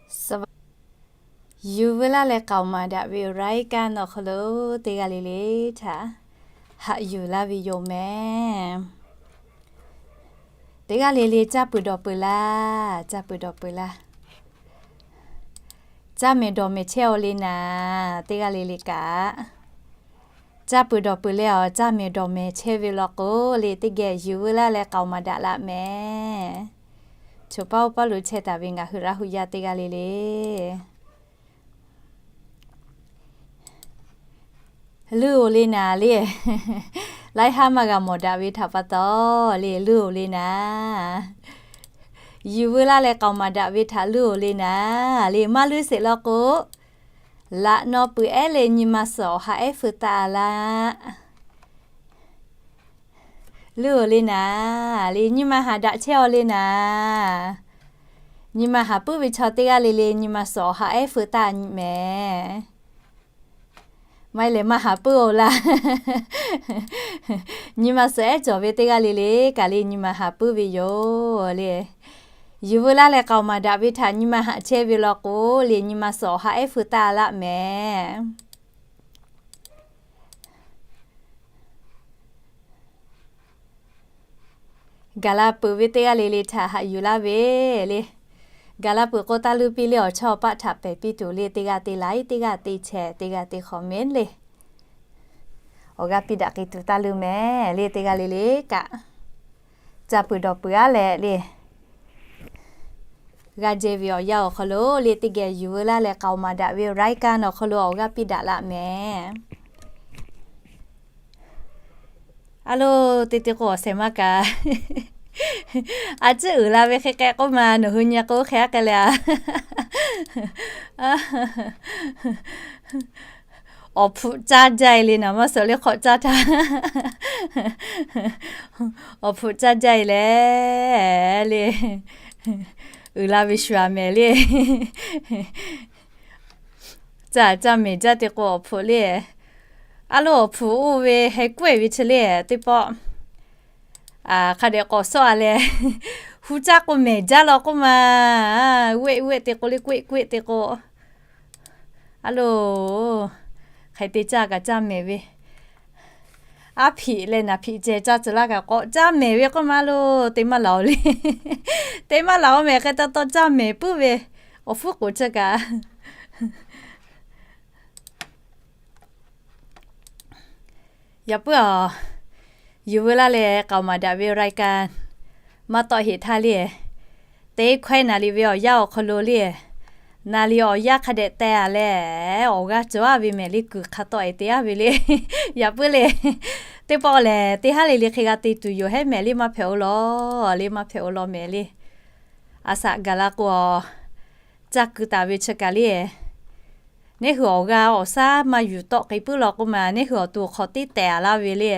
Yuˬ veu laˇ leh k'aoˍ maˍ daꞈ ve รายการ awˬ hk'aw lo teˇ g'aˇ le le htaꞈ haꞈ yuˬ laˇ ve yoˬ mehˍ. Teˇ g'aˇ le le caˇ peuˬ dawˬ peuˬ laˇ, caˇ peuˬ dawˬ peuˬ laˇ. Caˇ mehˍ dawˬ mehˍ chehˇ-aw le naˍ, teˇ g'aˇ le le kaꞈ. Caˇ peuˬ dawˬ peuˬ leh awˬ caˇ mehˍ dawˬ mehˍ chehˇ ve law k'o le, teˇ geh yuˬ veu laˇ leh k'aoˍ maˍ daꞈ laˇ mehˍ. Choˬ paˇ oˇ paˇ lo chehˇ taˍ ve ngaˬ hui Laˇ hu yaˇ teˇ g'aˇ le le, luˇ-oˬ le naˍ le. Laiˉ haˉ maˇ g'a mawˬ daꞈ ve htaꞈ pa taw le, luˇ-oˬ le naˍ. Yuˬ veu laˇ leh k'aoˍ maˍ daꞈ ve htaꞈ luˇ-oˬ le naˍ le. Maˇ luˇ sheˍ law k'o, laꞈ naw peuˬ ehˉ leh nyi ma suhˍ awˬ ha ehˉ feu taˆ-a laˇ. Luˇ-oˬ le naˍ le, nyi ma haꞈ daꞈ chehˇ-aw le naˍ. Nyi ma haꞈ puiˉ ve chaw teˇ g'aˇ le le nyi ma suhˍ awˬ ha ehˉ feu taˆ mehˍ. Maˇ heˆ leh maˇ haꞈ puiˉ-oˬ laˇ. Nyi ma suhˍ ehˉ cawˬ ve teˇ g'aˇ le le kaꞈ le nyi ma haꞈ puiˉ ve yoˬ le. Yuˬ veu laˇ leh k'aoˍ maˍ daꞈ ve htaꞈ nyi ma haꞈ chehˇ ve law k'o le, nyi ma suhˍ awˬ ha ehˉ feu taˆ laˇ mehˍ. Gaˬ la peuˬ ve teˇ g'aˇ le le htaꞈ haꞈ yuˬ laˇ ve le. Gaˬ la peuˬ k'o taˇ luˇ piˇ le, awˬ chawˇ paˆ htaꞈ pehˬ piˇ tuˬ le, teˇ g'aˇ te like, teˇ g'aˇ te share, teˇ g'aˇ te comment le. Awˬ g'aˇ piˇ daꞈ k'ai tuˬ taˇ luˇ mehˍ le, teˇ g'aˇ le le kaꞈ. Caˇ peuˬ dawˬ peuˬ-aˉ leh le. G'a jehˇ ve awˬ yanˇ awˬ hk'aw lo le, teˇ geh yuˬ veu laˇ leh k'aoˍ maˍ daꞈ ve รายการ awˬ hk'aw lo awˬ g'aˇ piˇ daꞈ laˇ mehˍ. A loˬ, teˇ teˇ k'o awˬ shehˍ maˇ kaꞈ, a ciˉ uiˍ la ve hk'e k'ai k'oˆ ma, nawˬ hui nyi k'o hk'e aˉ k'ai leh a. Awˬ hpfuhꞈ caˇ jaˇ-e le, naˍ maˇ suhˍ le hk'awꞈ caˇ htaˇ. Awˬ hpfuhꞈ caˇ jaˇ-e leh le, uiˍ la ve shu-a mehˍ le. Caˇ caˇ mehˍ jaˇ te k'o awˬ hpfuhꞈ le. A loˬ, awˬ hpfuhꞈ oˇ ve heh kawehˇ ve chi le teˇ pawˆ hk'a dehꞈ k'awꞈ sawˆ-a leh, hu caˇ k'o mehˍ jaˇ law k'oˆ ma. Weˆ weˆ te k'o le, kawehˇ kawehˇ te k'o, a loˬ, hk'aˬ hk'e te caˇ kaꞈ caˇ mehˍ ve. Aˉ hpiꞈ leh naˍ hpiꞈ ceh caˇ tcuh laˇ kaꞈ k'awꞈ caˇ mehˍ ve k'oˆ ma, a loˬ, te maˇ laˬ-oˬ le. Te maˇ laˬ-oˬ mehˍ, hk'e taw taw caˇ mehˍ puiˉ ve awˬ hpfuhˇ k'oˍ chi kaꞈ. Yaꞈ puiˉ-aˬ, yuˬ veu laˇ leh k'aoˍ maˍ daꞈ ve รายการ maˇ tawˆ heˍ htaˇ le, teˇ hkawehˇ naˍ riˍ ve awˬ yanˇ awˬ hk'aw lo le, naˍ riˍ awˬ yanˇ hk'a dehꞈ teh-a leh, awˬ g'aˇ cawˬ-a ve mehˍ le, kuiˬ hk'a tawˆ-e te-a ve le. Yaꞈ puiˉ le, teˇ pawˆ lehˬ teˇ haˉ le le hk'e g'a te tuˬ yoˬ hehˉ mehˍ le, maˇ hpehꞈ-oˬ law le, maˇ hpehꞈ-oˬ law mehˍ le. A shaꞈ gaˬ la k'o, caˇ keu taˍ ve chi kaꞈ le, neˇ hui awˬ g'aˇ awˬ shaˉ maˇ yuˬ tawˆ k'ai puiˉ law k'oˆ ma, neˇ hui awˬ to hk'aw tiˉ tehˬ-a laˇ ve le.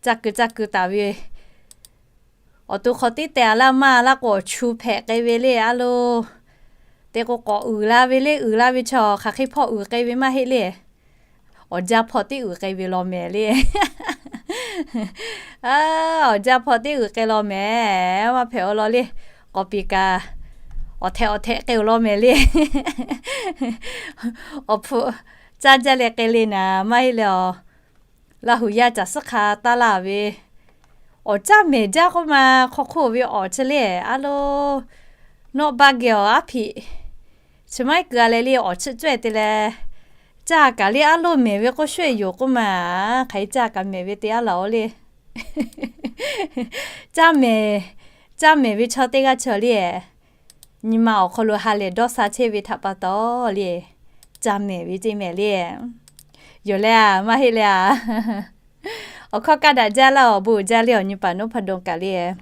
Caˇ keu caˇ keu taˍ ve, awˬ to hk'aw tiˉ tehˬ-a laˇ maˇ laˇ k'o, awˬ chu hpehꞈ k'ai ve le, a loˬ. Te k'o k'awꞈ uiˍ la ve le, uiˍ la ve chaw hk'aˬ hk'e hpawˇ uiˍ k'ai ve maˇ heˆ le. Awˬ jaˇ hpawˇ tiˉ uiˍ k'ai ve law mehˍ le. Awˬ jaˇ hpawˇ tiˉ uiˍ k'ai law mehˍ, maˇ hpehꞈ-oˬ law le. K'awꞈ piˍ kaꞈ, awˬ htehꞈ awˬ htehꞈ k'ai-oˬ law mehˍ le. Awˬ hpfuhꞈ caˇ jaˇ leh k'ai le naˍ, maˇ heˆ leh awˬ Laˇ hu yaˇ caˬ suhˉ hk'a taˇ laˇ ve, awˬ caˇ mehˍ jaˇ k'oˆ ma, hk'aw hk'oˆ ve awˬ chi le, a loˬ, nawˆ baˆ geh awˬ aˉ hpiꞈ chi maˇ heˆ keu-a leh le, awˬ chiˇ cawehˇ te leh, caˇ kaꞈ le a loˬ mehˍ ve k'oˆ shuˍ yoˬ k'oˆ ma, hk'aˬ hk'e caˇ kaꞈ mehˍ ve te a laˬ-oˬ le. Caˇ mehˍ, caˇ mehˍ ve chaw teˇ g'aˇ chi le, nyi ma awˬ hk'aw lo ha lehˬ dawˇ sha chehˇ ve htaꞈ pa taw le, caˇ mehˍ ve ceˇ mehˍ le. Yoˬ leh a, maˇ heˆ leh a, awˬ hkawˇ kaˇ daꞈ jaˇ laˇ, awˬ bon uiˍ jaˇ le, awˬ nyi paˍ noˉ hpaˇ dawˇ kaꞈ le,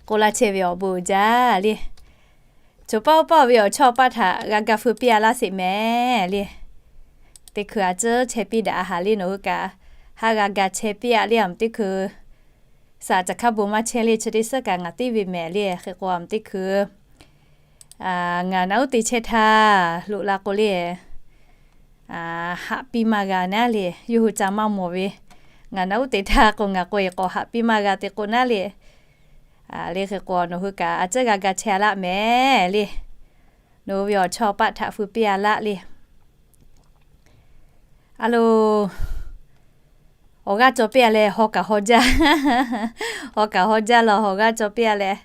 k'oˆ laˇ chehˇ ve awˬ bon uiˍ jaˇ le. Choˬ paˇ oˇ paˇ ve awˬ chawˇ paˆ htaꞈ g'a ga feu piˇ-a laˇ sheˍ mehˍ le. Teˇ hkui a ciˉ chehˇ piˇ daꞈ-a haˍ le, nawˬ hui kaꞈ haˆ g'a ga chehˇ piˇ-a le, a meuꞈ teˇ hkui saˍ caˬ hkaˉ bon maˇ chehˇ le, chi teˇ suhˉ kaꞈ ngaˬ tiˉ ve mehˍ le. Hk'e k'o a meuꞈ teˇ hkui ngaˬ naꞈ uˉ te chehˇ htaˇ loꞈ la k'o le, haꞈ piˇ maˇ g'a naˉ le, yawˇ hui ca maˇ mawˬ ve. Ngaˬ naꞈ uˉ te htaˇ k'o ngaˬ k'o-e k'awꞈ haꞈ piˇ maˇ g'a te k'o naˉ le. Le hk'e k'o nawˬ hui kaꞈ a ciˉ g'a ga chehˇ-a laˇ mehˍ le. Nawˬ hui ve awˬ chawˇ paˆ htaꞈ feu piˇ-a laˇ le. A lo, awˬ g'aˇ cawˬ piˇ-a leh haw kaꞈ haw jaˇ. Haw kaꞈ haw jaˇ law, awˬ g'aˇ cawˬ piˇ-a leh,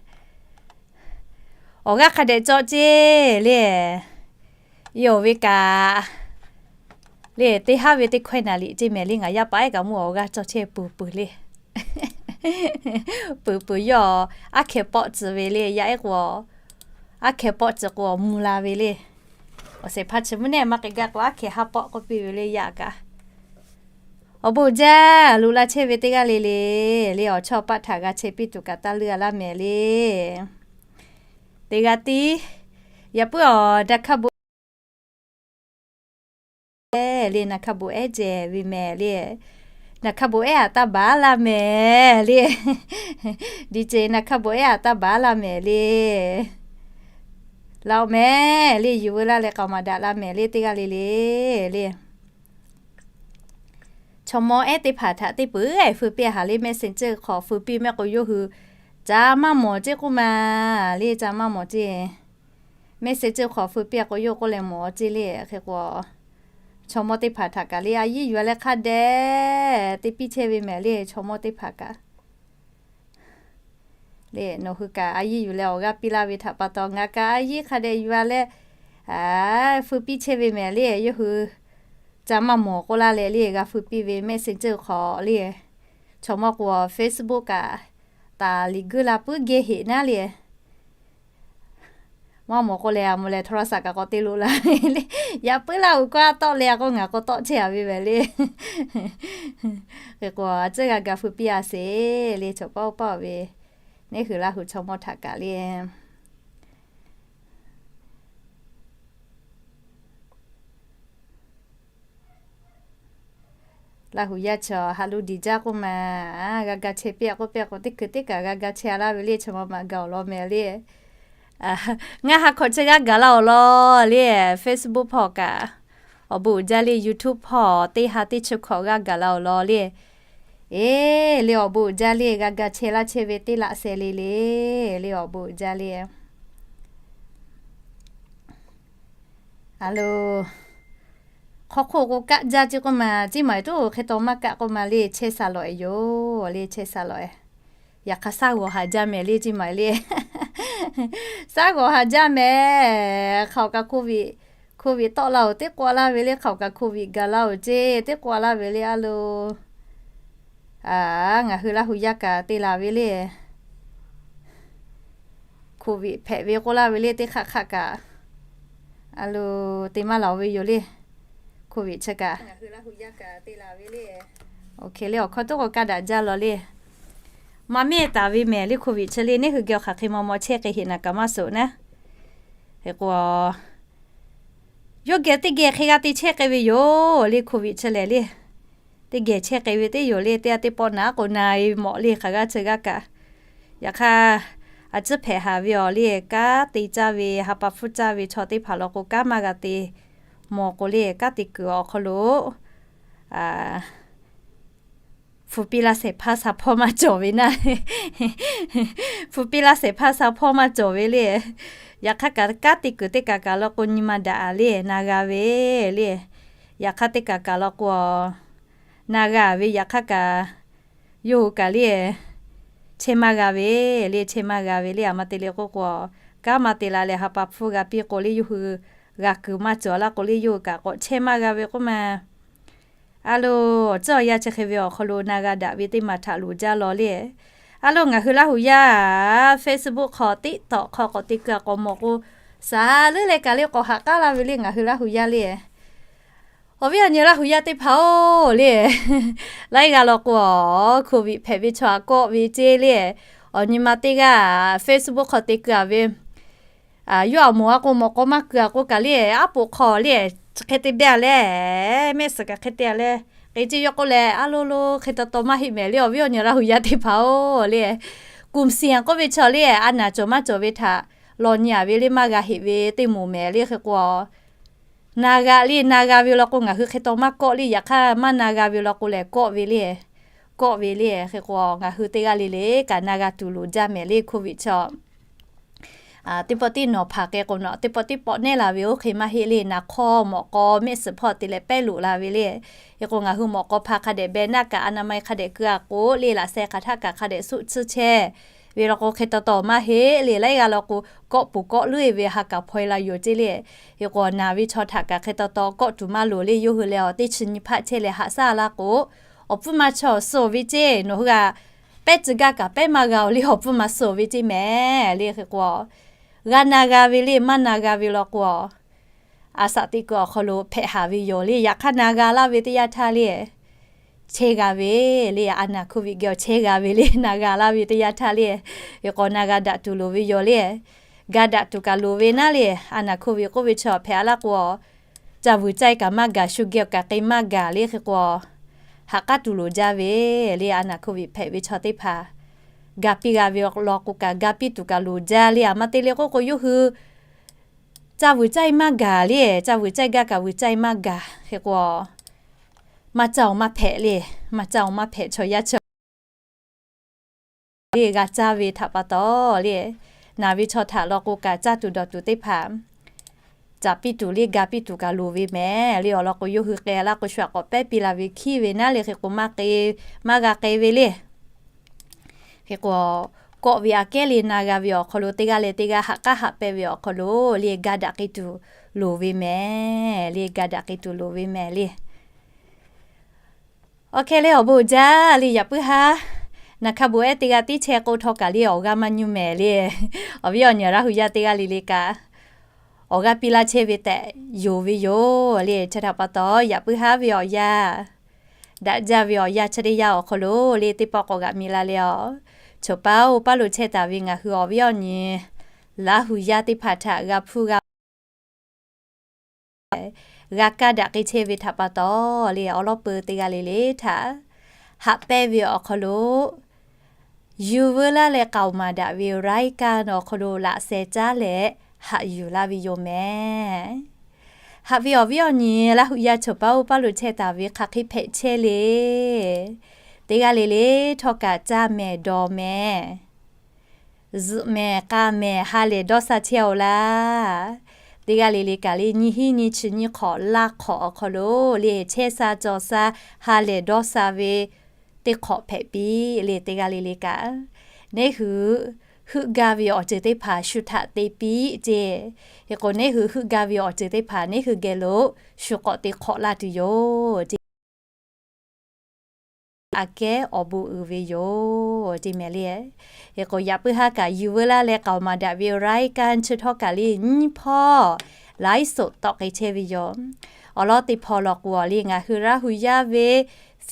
awˬ g'aˇ hk'a dehꞈ cawˬ ceˇ le. Yawˇ ve kaꞈ le, teˇ haˉ ve teˇ hkawehˇ naˍ liꞈ ceˇ mehˍ le, ngaˬ yaˇ paˍ ehˉ kaꞈ mvuhˇ awˬ g'aˇ cawˬ chehˇ puiˍ puiˍ le. Puiˍ puiˍ yawˇ aˉ hkeh pawˆ tcuh ve le, yaˇ ehˉ k'o, aˉ hkeh pawˆ tcuh k'o mvuh la ve le. Awˬ shehˍ hpaˇ chi mvuhˇ nehˆ maˇ k'ai gaˇ k'o, aˉ hkeh haˉ pawˆ k'oˆ piˇ ve le yaˇ kaꞈ. Awˬ bon jaˇ, loꞈ la chehˇ ve teˇ g'aˇ le le, le awˬ chawˇ paˆ htaꞈ g'a chehˇ piˇ tuˬ kaꞈ taˇ leuˇ-a laˇ mehˍ le. Teˇ g'aˇ tiˉ, yaꞈ puiˉ awˬ daꞈ hkaˇ bon le, naˬ hkaˇ bon ehˉ jehˬ ve mehˍ le. Naˬ hkaˇ bon ehˉ aꞈ taˇ baˬ laˇ mehˍ le. Diˬ ceˬ naˬ hkaˇ bon ehˉ aꞈ taˇ baˬ laˇ mehˍ le. Laˇ-oˆ mehˍ le, yuˬ veu laˇ leh k'aoˍ maˍ daꞈ la mehˍ le, teˇ g'aˇ le le le. Chaw mawˇ ehˉ teˇ hpaˍ htaꞈ teˇ peuˬ feu piˇ haˍ le, Messenger hk'aw feu piˇ mehˆ k'o yawˇ hui ca maˇ mawˬ ceˇ k'oˆ ma le, ca maˇ mawˬ ceˇ. Messenger hk'aw feu piˇ k'o yawˇ k'oˆ leh mawˬ ceˇ le. Hk'e k'o, chaw mawˇ teˇ hpaˍ htaꞈ kaꞈ le, a yiˉ yuˬ-a leh hk'a dehꞈ te piˇ chehˇ ve mehˍ le, chaw mawˇ teˇ hpaˍ kaꞈ. Le, nawˬ hui kaꞈ a yiˉ yuˬ leh awˬ g'aˇ piˇ laˇ ve htaꞈ pa taw, ngaˬ kaꞈ a yiˉ hk'a dehꞈ yuˬ-a leh, a, feu piˇ chehˇ ve mehˍ le, yawˇ hui ca maˇ mawˬ k'oˆ laˇ leh le, g'a feu piˇ ve Messenger hk'aw le. Chaw mawˇ k'o Facebook kaꞈ taˍ liꞈ guiˇ la puiˉ geh heꞈ naˉ le. Maˇ mawˬ k'o lehˬ, a mawˬ lehˬ โทรศัพท์ kaꞈ k'awꞈ te loꞈ la ve le. Yaꞈ puiˉ laˇ uiˍ k'o a tawˆ leh a k'o ngaˬ k'awꞈ tawˆ chehˇ-a ve mehˍ le. Hk'e k'o, a ciˉ g'a ga feu piˇ-a sheˍ le, chaw paˆ oˇ paˆ-oˬ ve, neˇ hui Laˇ hu chaw mawˇ htaꞈ kaꞈ le. Laˇ hu yaˇ chaw ha lo diˬ jaˇ k'oˆ ma, g'a ga chehˇ piˇ-a k'oˆ piˇ-a k'o, teˇ hkui teˇ kaꞈ g'a ga chehˇ-a laˇ ve le, chaw mawˇ ma ga awˬ lawn mehˍ le. Ngaˇ ha hkawꞈ chi g'aˇ gaˬ laˇ awˬ lawn le, Facebook hpawˇ kaꞈ, awˬ bon uiˍ jaˇ le, YouTube hpawˇ teˇ ha teˇ chi hkawꞈ g'aˇ gaˬ laˇ awˬ lawn le. Eˬ, le awˬ bon uiˍ jaˇ le, g'a ga chehˇ laˇ chehˇ ve teˇ laꞈ sheh le le, le awˬ bon uiˍ jaˇ le. A lo, hk'aw hk'oˆ k'o kaˆ jaˇ ceˇ k'oˆ ma, ceˇ maˬ tuˬ hk'e taw maˇ kaˆ k'oˆ ma le, chehˇ sha lawˬ-e yoˬ le, chehˇ sha lawˬ-e. Yaꞈ hk'aˇ shaˉ g'awˬ haˍ jaˇ mehˍ le, ceˇ maˬ le. Shaˉ g'awˬ haˍ jaˇ mehˍ, hk'aoˍ kaꞈ โควิด โควิด tawˆ la-oˬ teˇ k'oˆ laˇ ve le, hk'aoˍ kaꞈ โควิด gaˬ la-oˬ ceˇ teˇ k'oˆ laˇ ve le a lo. Ngaˬ hui Laˇ hu yaˇ kaꞈ te laˬ ve le. โควิด hpehꞈ ve k'oˆ laˇ ve le, teˇ hk'aˆ hk'aˆ kaꞈ. A lo, te maˇ laˬ ve yoˬ le. โควิด chi kaꞈ. Oˇ hk'e le, awˬ hkawˇ tuˉ k'o kaˇ daꞈ jaˇ law le. Maˇ mehˆ taˍ ve mehˍ le โควิด chi le, neˇ hui geh awˬ hk'aˬ hk'e maw maw chehˇ k'ai heꞈ naˍ kaꞈ maˇ suhˍ naˉ. Hk'e k'o, yawˇ geh teˇ geh hk'e g'a te chehˇ k'ai ve yoˬ le โควิด chi lehˬ le. Teˇ geh chehˇ k'ai ve teˇ yoˬ le, teˇ g'aˇ teˇ pawˆ naˍ k'o na-e mawꞈ le, hk'aˬ g'aˇ chi g'aˇ kaꞈ. Yaꞈ hk'aˇ, a ciˉ hpehꞈ haˍ ve awˬ le, kanˉ te caˇ ve, ha pa hpfuhˇ caˇ ve chaw teˇ hpaˍ law k'o, kanˉ maˇ g'a te mawˬ k'o le, kanˉ te kuiˬ awˬ hk'aw lo hpu piˇ laˇ shehˍ hpaˇ sha hpawˇ maˇ cawˬ ve naˇ. Hpu piˇ laˇ shehˍ hpaˇ sha hpawˇ maˇ cawˬ ve le. Yaꞈ hk'aˇ kaꞈ kanˉ te kuiˬ teˇ kaꞈ kaꞈ law k'o, nyi ma daꞈ le, na g'a ve le. Yaꞈ hk'aˇ teˇ kaꞈ kaꞈ law k'o, na g'a ve, yaꞈ hk'aˇ kaꞈ yawˇ hui kaꞈ le, chehˇ maˇ g'a ve le, chehˇ maˇ g'a ve le. A ma te le k'oˆ k'o, kanˉ maˇ te la leh ha pa hpfuhˇ g'a piˇ k'o le, yawˇ hui g'a kuiˬ maˇ cawˬ laˇ k'o le, yawˇ hui kaꞈ k'awꞈ chehˇ maˇ g'a ve k'oˆ ma. A lo, awˬ ceuˬ awˬ yanˇ chi hk'e ve awˬ hk'aw lo na g'a daꞈ ve teˇ maˬ htaꞈ loˍ jaˇ law le. A lo, ngaˬ hui Laˇ hu yaˇ Facebook hk'aw, TikTok hk'aw k'awꞈ te kuiˬ a k'awꞈ mawˬ k'o, shaˍ leuˉ leh kaꞈ le k'awꞈ haꞈ k'aˉ laˇ ve le, ngaˬ hui Laˇ hu yaˇ le. Awˬ viˉ awˬ nyi Laˇ hu yaˇ teˇ hpaˍ-oˬ le, laiˉ g'aˇ law k'o, โควิด hpehꞈ ve chaw aꞈ kawˆ ve ceˇ le. Awˬ nyi ma teˇ g'aˇ Facebook hk'aw te kuiˬ a ve, yawˇ aꞈ mawˬ a k'o mawˬ k'aw maˇ kuiˬ a k'o kaꞈ le, aˉ poꞈ hk'aw le, chi hk'e te beh a le, mehˆ suhˍ kaꞈ hk'e te a le, k'e ceˇ yawˇ k'oˆ leh, a lo lo hk'e taw taw maˇ heˆ mehˍ le. Awˬ viˉ awˬ nyi Laˇ hu yaˇ teˇ hpaˍ-oˬ le, kum siˍ k'oˆ ve chaw le, a naˍ cawˬ maˇ cawˬ ve htaꞈ law nyi a ve le, maˇ g'a heˆ ve teˇ moˍ mehˍ le. Hk'e k'o, na g'a le, na g'a ve law k'o, ngaˬ hui hk'e taw maˇ kawˆ le. Yaꞈ hk'aˇ maˇ na g'a ve law k'o lehˬ, kawˆ ve le, kawˆ ve le. Hk'e k'o, ngaˬ hui teˇ g'aˇ le le kaꞈ na g'a tuˬ loˍ jaˇ mehˍ le, โควิด chaw. teˇ pawˆ tiˉ nawˬ hpanˍ k'ai k'o nawˬ, teˇ pawˆ tiˉ pawˆ nehˉ la ve oˇ hk'e maˇ heˆ le. Naˍ hk'awˇ mawꞈ k'aw mehˆ suhˍ hpawˇ te leh pehˇ loꞈ la ve le. Hk'e k'o ngaˬ hui mawꞈ k'aw hpa hk'a dehꞈ beh naˇ kaꞈ a na ma e hk'a dehꞈ keu a k'o le, laꞈ sheh hk'aˬ htaˇ kaꞈ hk'a dehꞈ suˆ tsuhˇ chehˇ ve law k'o hk'e taw taw maˇ heˆ le. Laiˉ g'aˇ law k'o, kawˆ puˍ kawˆ leuˉ e ve ha kaꞈ hpaw e la yoˬ ceˇ le. Hk'e k'o naˬ ve chaw htaꞈ kaꞈ hk'e taw taw kawˆ tuˬ maˇ loˍ le. Yawˇ hui leh awˬ teˇ chi nyi hpaˆ chehˇ leh haꞈ shaˉ laˇ k'o, awˬ pfuhˇ ma chaw suh ve ceˇ, nawˬ hui g'a pehˇ tcuh gaˇ kaꞈ pehˇ maˇ g'a oˬ le, awˬ pfuhˇ ma suh ve ceˇ mehˍ le. Hk'e k'o g'a na g'a ve le, maˇ na g'a ve law k'o, a shaꞈ teꞈ kuiˬ awˬ hk'aw lo hpehꞈ haˍ ve yoˬ le. Yaꞈ hk'aˇ na g'a laˇ ve teˇ yanˇ htaˇ le, chehˇ g'a ve le. A naˬ hkuˇ ve geh awˬ chehˇ g'a ve le, na g'a laˇ ve teˇ yanˇ htaˇ le. Hk'e k'o na g'a daꞈ tuˬ loˍ ve yoˬ le. Ga daꞈ tuˬ kaꞈ loˍ ve naˉ le. A naˬ hkuˇ ve k'oˆ ve chaw hpehꞈ a laˇ k'o, ca vuiˬ caiˇ kaꞈ maˇ gaˬ, shu geh awˬ kaꞈ k'ai maˇ gaˬ le. Hk'e k'o haꞈ k'aˉ tuˬ loˍ jaˇ ve le. A naˬ hkuˇ ve hpehꞈ ve chaw teˇ hpaˍ ga piˇ g'a ve law k'o kaꞈ ga piˇ tuˬ kaꞈ loˍ jaˇ le. A ma te le k'oˆ k'o yawˇ hui ca vuiˬ caiˇ maˇ gaˬ le. Ca vuiˬ caiˇ gaˇ kaꞈ vuiˬ caiˇ maˇ gaˬ. Hk'e k'o maˇ caˇ awˬ maˇ hpehꞈ le. Maˇ caˇ awˬ maˇ hpehꞈ chaw yaˇ chi le g'a caˇ ve htaꞈ pa taw le, naˬ ve chaw htaꞈ law k'o kaꞈ caˇ tuˬ dawˬ tuˬ teˇ hpaˍ caˍ piˇ tuˬ le, ga piˇ tuˬ kaꞈ loˍ ve mehˍ le. Awˬ lawn k'o yawˇ hui k'ai laˇ k'o shu aꞈ k'awꞈ pehˉ piˇ la ve hkiˉ ve naˉ le. Hk'e k'o maˇ k'ai, maˇ g'a k'ai ve le. Hk'e k'o kawˆ ve aꞈ kehˉ le na g'a ve awˬ hk'aw lo teˇ g'aˇ leh teˇ g'aˇ haꞈ k'aˉ haꞈ pehˇ ve awˬ hk'aw lo le ga daꞈ k'ai tuˬ loˍ ve mehˍ le. Ga daꞈ k'ai tuˬ loˍ ve mehˍ le. Awˬ hk'e le awˬ bon jaˇ le. Yaꞈ puiˉ haˉ naˬ hka bon ehˉ teˇ g'aˇ tiˉ chehˇ k'o htawˇ kaꞈ le awˬ g'aˇ maˇ nyi mehˍ le. Awˬ viˉ awˬ nyi Laˇ hu yaˇ teˇ g'aˇ le le kaꞈ awˬ g'aˇ piˇ laˇ chehˇ ve tehꞈ yonˍ ve yoˬ le. Chi htaꞈ pa taw yaꞈ puiˉ haˉ ve awˬ yanˇ, daꞈ jaˇ ve awˬ yanˇ chi teˇ yanˇ awˬ hk'aw lo le teˇ pawˆ k'awꞈ g'aꞈ mi la le. Awˬ choˬ paˉ oˇ paˉ lo chehˇ taˍ ve ngaˬ hui awˬ viˉ awˬ nyi Laˇ hu yaˇ teˇ hpaˍ htaꞈ g'a hpuˇ g'a g'a kaˇ daꞈ k'ai chehˇ ve htaꞈ pa taw le awˬ lawn peu teˇ g'aˇ le le htaꞈ haꞈ pehˇ ve awˬ hk'aw lo yuˬ veu laˇ leh k'aoˍ maˍ daꞈ ve รายการ awˬ hk'aw lo laꞈ sheh caˉ leh haꞈ yuˬ laˇ ve yoˬ mehˍ. Haꞈ ve awˬ viˉ awˬ nyi Laˇ hu yaˇ choˬ paˉ oˇ paˉ lo chehˇ taˍ ve hk'aˬ hk'e hpehꞈ chehˇ le. Teˇ g'aˇ le le htawˇ kaꞈ caˇ mehˍ dawˬ mehˍ zuhꞈ mehˍ k'a mehˍ ha lehˬ dawˇ sha chehˇ-oˬ laˇ. Teˇ g'aˇ le le kaꞈ le nyiˇ hinˉ nyiˇ chi nyiˇ hk'awꞈ laˇ hk'awꞈ awˬ hk'aw lo le chehˇ sha cawˬ sha ha lehˬ dawˇ sha ve teˇ hk'awꞈ hpehꞈ piˇ le. Teˇ g'aˇ le le kaꞈ neˇ hui heuˆ gaˇ ve awˬ ceuˬ teˇ hpaˍ shu htaꞈ te piˇ ceˇ. Hk'e k'o neˇ hui heuˆ gaˇ ve awˬ ceuˬ teˇ hpaˍ neˇ hui geh lo shu k'awꞈ te hk'awꞈ laˇ tuˬ yoˬ ceˇ. Aꞈ kehˉ awˬ bon uiˍ ve yoˬ ceˇ mehˍ le. Hk'e k'o yaꞈ puiˉ haˉ kaꞈ yuˬ veu laˇ leh k'aoˍ maˍ daꞈ ve รายการ chi htawˇ kaꞈ le nyiˇ hpawˇ ไลฟ์สด tawˆ k'ai chehˇ ve yoˬ. Awˬ lawn teˇ hpawˇ law k'o le ngaˬ hui Laˇ hu yaˇ ve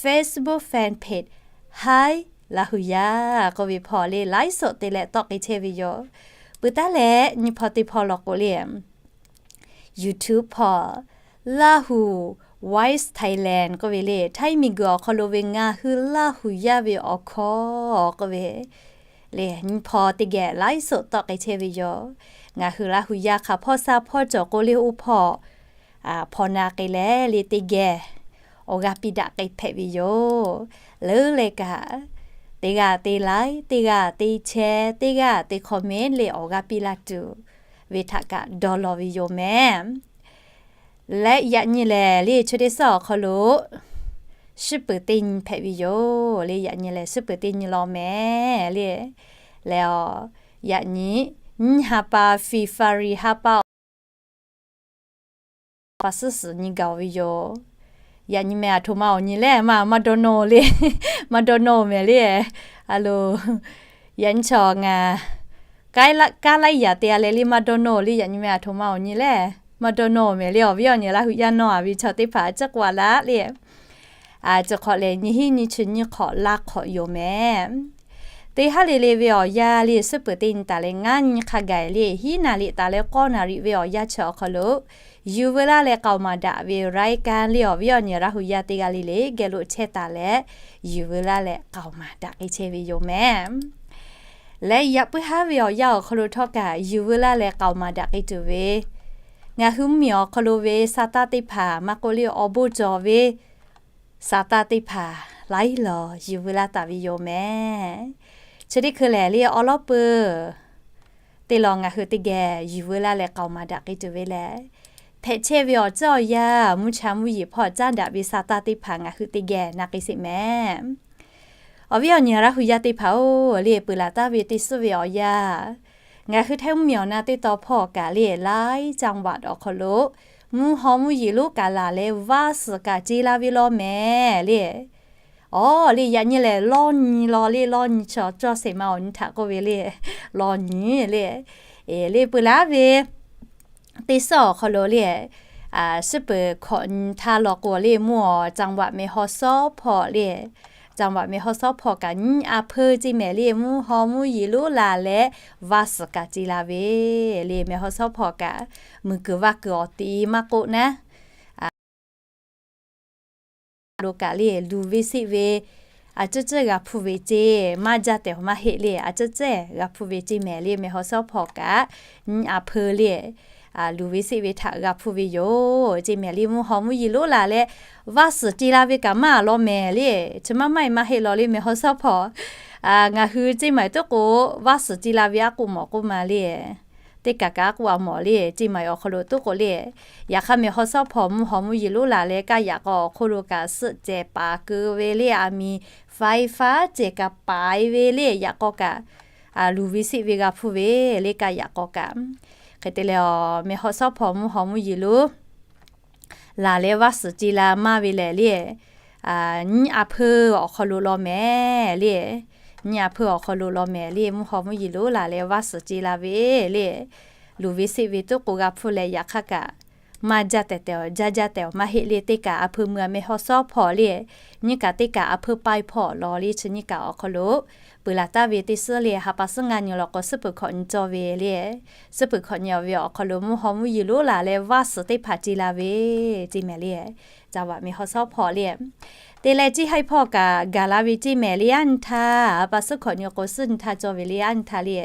Facebook fan page Hi Laˇ hu yaˇ k'oˆ ve hpawˇ le ไลฟ์สด te leh tawˆ k'ai chehˇ ve yoˬ. Peuˬ taˉ leh nyiˇ hpawˇ teˇ hpawˇ law k'o le YouTube hpawˇ Lahu Voice Thailand k'oˆ ve le Htaiˇ miˬguiˬ awˬ hk'aw lo ve ngaˬ hui Laˇ hu yaˇ ve awˬ hkawˇ k'oˆ ve le nyiˇ hpawˇ teˇ geh ไลฟ์สด tawˆ k'ai chehˇ ve yoˬ. Ngaˬ hui Laˇ hu yaˇ hk'a hpawˇ sha hpawˇ cawˬ k'o le oˇ hpawˇ hpawˇ na k'ai leh le teˇ geh awˬ g'aˇ piˇ daꞈ k'ai hpehꞈ ve yoˬ. Leuˉ leh kaꞈ teˇ g'aˇ te like, teˇ g'aˇ te share, teˇ g'aˇ te comment le awˬ g'aˇ piˇ laˇ tuˬ ve htaꞈ kaꞈ dawˇ law ve yoˬ mehˍ. Leh yaꞈ nyi lehˬ le chi teˇ suhˉ awˬ hk'aw lo shiˉ peuˬ teˇ nyi hpehꞈ ve yoˬ le. Yaꞈ nyi lehˬ shiˉ peuˬ teˇ nyi law mehˍ le. Leh a yaꞈ nyi nyiˇ ha pa February ha pa pa suhˉ suhˍ nyi gaˬ-oˬ ve yoˬ. Yaꞈ nyi meh aˬ htoꞈ ma awˬ nyi lehˬ maˇ maˇ dawˇ nawˇ le. Maˇ dawˇ nawˇ mehˍ le. A lo, yaꞈ nyi chaw ngaˬ kaˉ laiˉ yaꞈ te a leh le maˇ dawˇ nawˇ le. Yaꞈ nyi meh aˬ htoꞈ ma awˬ nyi lehˬ maˇ dawˇ nawˇ mehˍ le. Awˬ viˉ awˬ nyi Laˇ hu yaˇ nawˇ a ve chaw teˇ hpaˍ ciˉ k'oˆ a laˇ le. Aˬ, chi hk'awꞈ lehˬ nyiˇ hinˉ nyiˇ chi nyiˇ hk'awꞈ laˇ hk'awꞈ yoˬ mehˍ. Teˇ haˉ le le ve awˬ yanˇ le shiˉ peuˬ teˇ nyi taˍ leh ngaˇ nyi hk'a gaˬ le hiˉ naˍ riˍ taˍ leh k'awˇ naˍ riˍ ve awˬ yanˇ chi awˬ hk'aw lo yuˬ veu laˇ leh k'aoˍ maˍ daꞈ ve รายการ le awˬ viˉ awˬ nyi Laˇ hu yaˇ teˇ g'aˇ le le geh lo chehˇ taˍ leh yuˬ veu laˇ leh k'aoˍ maˍ daꞈ k'ai chehˇ ve yoˬ mehˍ. Leh yaꞈ puiˉ haˉ ve awˬ yanˇ awˬ hk'aw lo htawˇ kaꞈ yuˬ veu laˇ leh k'aoˍ maˍ daꞈ k'ai tuˬ ve ngaˬ hui mvuhˇmiˬ awˬ hk'aw lo ve sa taˇ teˇ hpaˍ maˇ k'oˆ le awˬ bon cawˬ ve sa taˇ teˇ hpaˍ laiˉ lawˬ yuˬ veu laˇ taˍ ve yoˬ mehˍ. Chi teˇ hkui lehˬ le awˬ lawn peuˬ Teˇ lawn ngaˬ hui teˇ geh yuˬ veu laˇ leh k'aoˍ maˍ daꞈ k'ai tuˬ ve lehˬ, hpehꞈ chehˇ ve awˬ tcuhˉ awˬ yanˇ, mvuhˇ cha mvuhˇ yeˬ hpawˇ caˉ daꞈ ve sa taˇ teˇ hpaˍ ngaˬ hui teˇ geh na k'ai sheˍ mehˍ. Awˬ viˉ awˬ nyi Laˇ hu yaˇ teˇ hpaˍ-oˬ, le peuˬ laˬ taˍ ve teˇ suhˉ ve awˬ yanˇ, ngaˬ hui Htaiˇ mvuhˇmiˬ awˬ na teˇ taw hpawˇ kaꞈ le laiˉ จังหวัด awˬ hk'aw lo mvuhˇ haw mvuhˇ yeˬ lonˉ kaꞈ laˬ leh vaˇ suhˍ kaꞈ ce la ve law mehˍ le. Awˬ le yaꞈ nyi lehˬ lawˇ nyi law le, lawˇ nyi chaw cawˇ sheˍ ma awˬ nyi htaꞈ k'oˆ ve le, lawˇ nyi le. Le peuˬ laˬ ve teˇ suhˉ awˬ hk'aw lo le, suhˉ peuˬ hkawꞈ nyi htaˇ law k'o le mvuhˇ haw จังหวัด meh haw sawˉ hpawˇ le, จังหวัด meh haw sawˉ hpawˇ kaꞈ nyiˇ a hpeu ce mehˍ le mvuhˇ haw mvuhˇ yeˬ lonˉ laˬ leh vaˇ suhˍ kaꞈ ce la ve le. Meh haw sawˉ hpawˇ kaꞈ muiˬ kuiˬ vaˇ kuiˬ awˬ ti maˇ k'oˆ naˉ lo kaꞈ le luˬ ve seˆ ve a ciˉ ciˉ g'a hpuˇ ve ce, maˇ jaˇ tehꞈ maˇ heˆ le, a ciˉ ciˉ g'a hpuˇ ve ce mehˍ le. Meh haw sawˉ hpawˇ kaꞈ nyiˇ a hpeu le luˬ ve seˆ ve htaꞈ g'a hpuˇ ve yoˬ ce mehˍ le. Mvuhˇ haw mvuhˇ yeˬ lonˉ laˬ leh vaˇ suhˍ ce la ve kaꞈ maˇ law mehˍ le. Chi maˇ maˇ e maˇ heˆ law le meh haw sawˉ hpawˇ. Ngaˬ hui ce maiˍ tuˉ k'o vaˇ suhˍ ce la ve aˉ k'oˆ mawˬ k'oˆ ma le. Teˇ kaꞈ kaꞈ aˉ k'oˆ a mawˬ le, ce maiˍ awˬ hk'aw lo tuˉ k'o le. Yaꞈ hk'aˇ meh haw sawˉ hpawˇ mvuhˇ haw mvuhˇ yeˬ lonˉ laˬ leh kaˇ yaꞈ k'aw awˬ hk'oˆ lo kaꞈ suhˆ cehˬ paˍ keu ve le, a miˍ faiˉ faˉ cehˬ kaꞈ paˍ e ve le, yaꞈ k'aw kaꞈ luˬ ve seˆ ve g'a hpuˇ ve le, kaˇ yaꞈ k'aw kaꞈ. Hk'e te leh awˬ meh haw sawˉ hpawˇ mvuhˇ haw mvuhˇ yeˬ lonˉ laˬ leh vaˇ suhˍ ce la maˇ ve lehˬ le, nyiˇ a hpeu awˬ hk'aw lo law mehˍ le. Nyiˇ a hpeu awˬ hk'aw lo law mehˍ le, mvuhˇ haw mvuhˇ yeˬ lonˉ laˬ leh vaˇ suhˍ ce la ve le. Luˬ ve seˆ ve tuˉ k'o g'a hpuˇ leh yaꞈ hk'aˇ kaꞈ maˇ jaˇ tehꞈ tehꞈ jaˇ jaˇ tehꞈ maˇ heˆ le. Teˇ kaꞈ a hpeu meuˇ a meh haw sawˉ hpawˇ le, nyiˇ kaꞈ teˇ kaꞈ a hpeu paiˇ hpawˇ law le. Chi nyiˇ kaꞈ awˬ hk'aw lo peuˬ laˬ taˍ ve teˇ suhˉ le ha pa suhˉ ngaˇ nyi law k'o suhˉ peuˬ hkawꞈ nyi cawˇ ve le. Suhˉ peuˬ hkawꞈ nyi ve awˬ hk'aw lo mvuhˇ haw mvuhˇ yeˬ lonˉ laˬ leh vaˇ suhˍ teˇ hpaˍ ce la ve ce mehˍ le. จังหวัด meh haw sawˉ hpawˇ le. Te leh ceˇ haiˇ hpawˇ kaꞈ gaˬ la ve ce mehˍ le. Aˉ nyi htaˇ ha pa suhˉ hkawꞈ nyi k'o suhˉ nyi htaˇ cawˇ ve le. Aˉ nyi htaˇ le,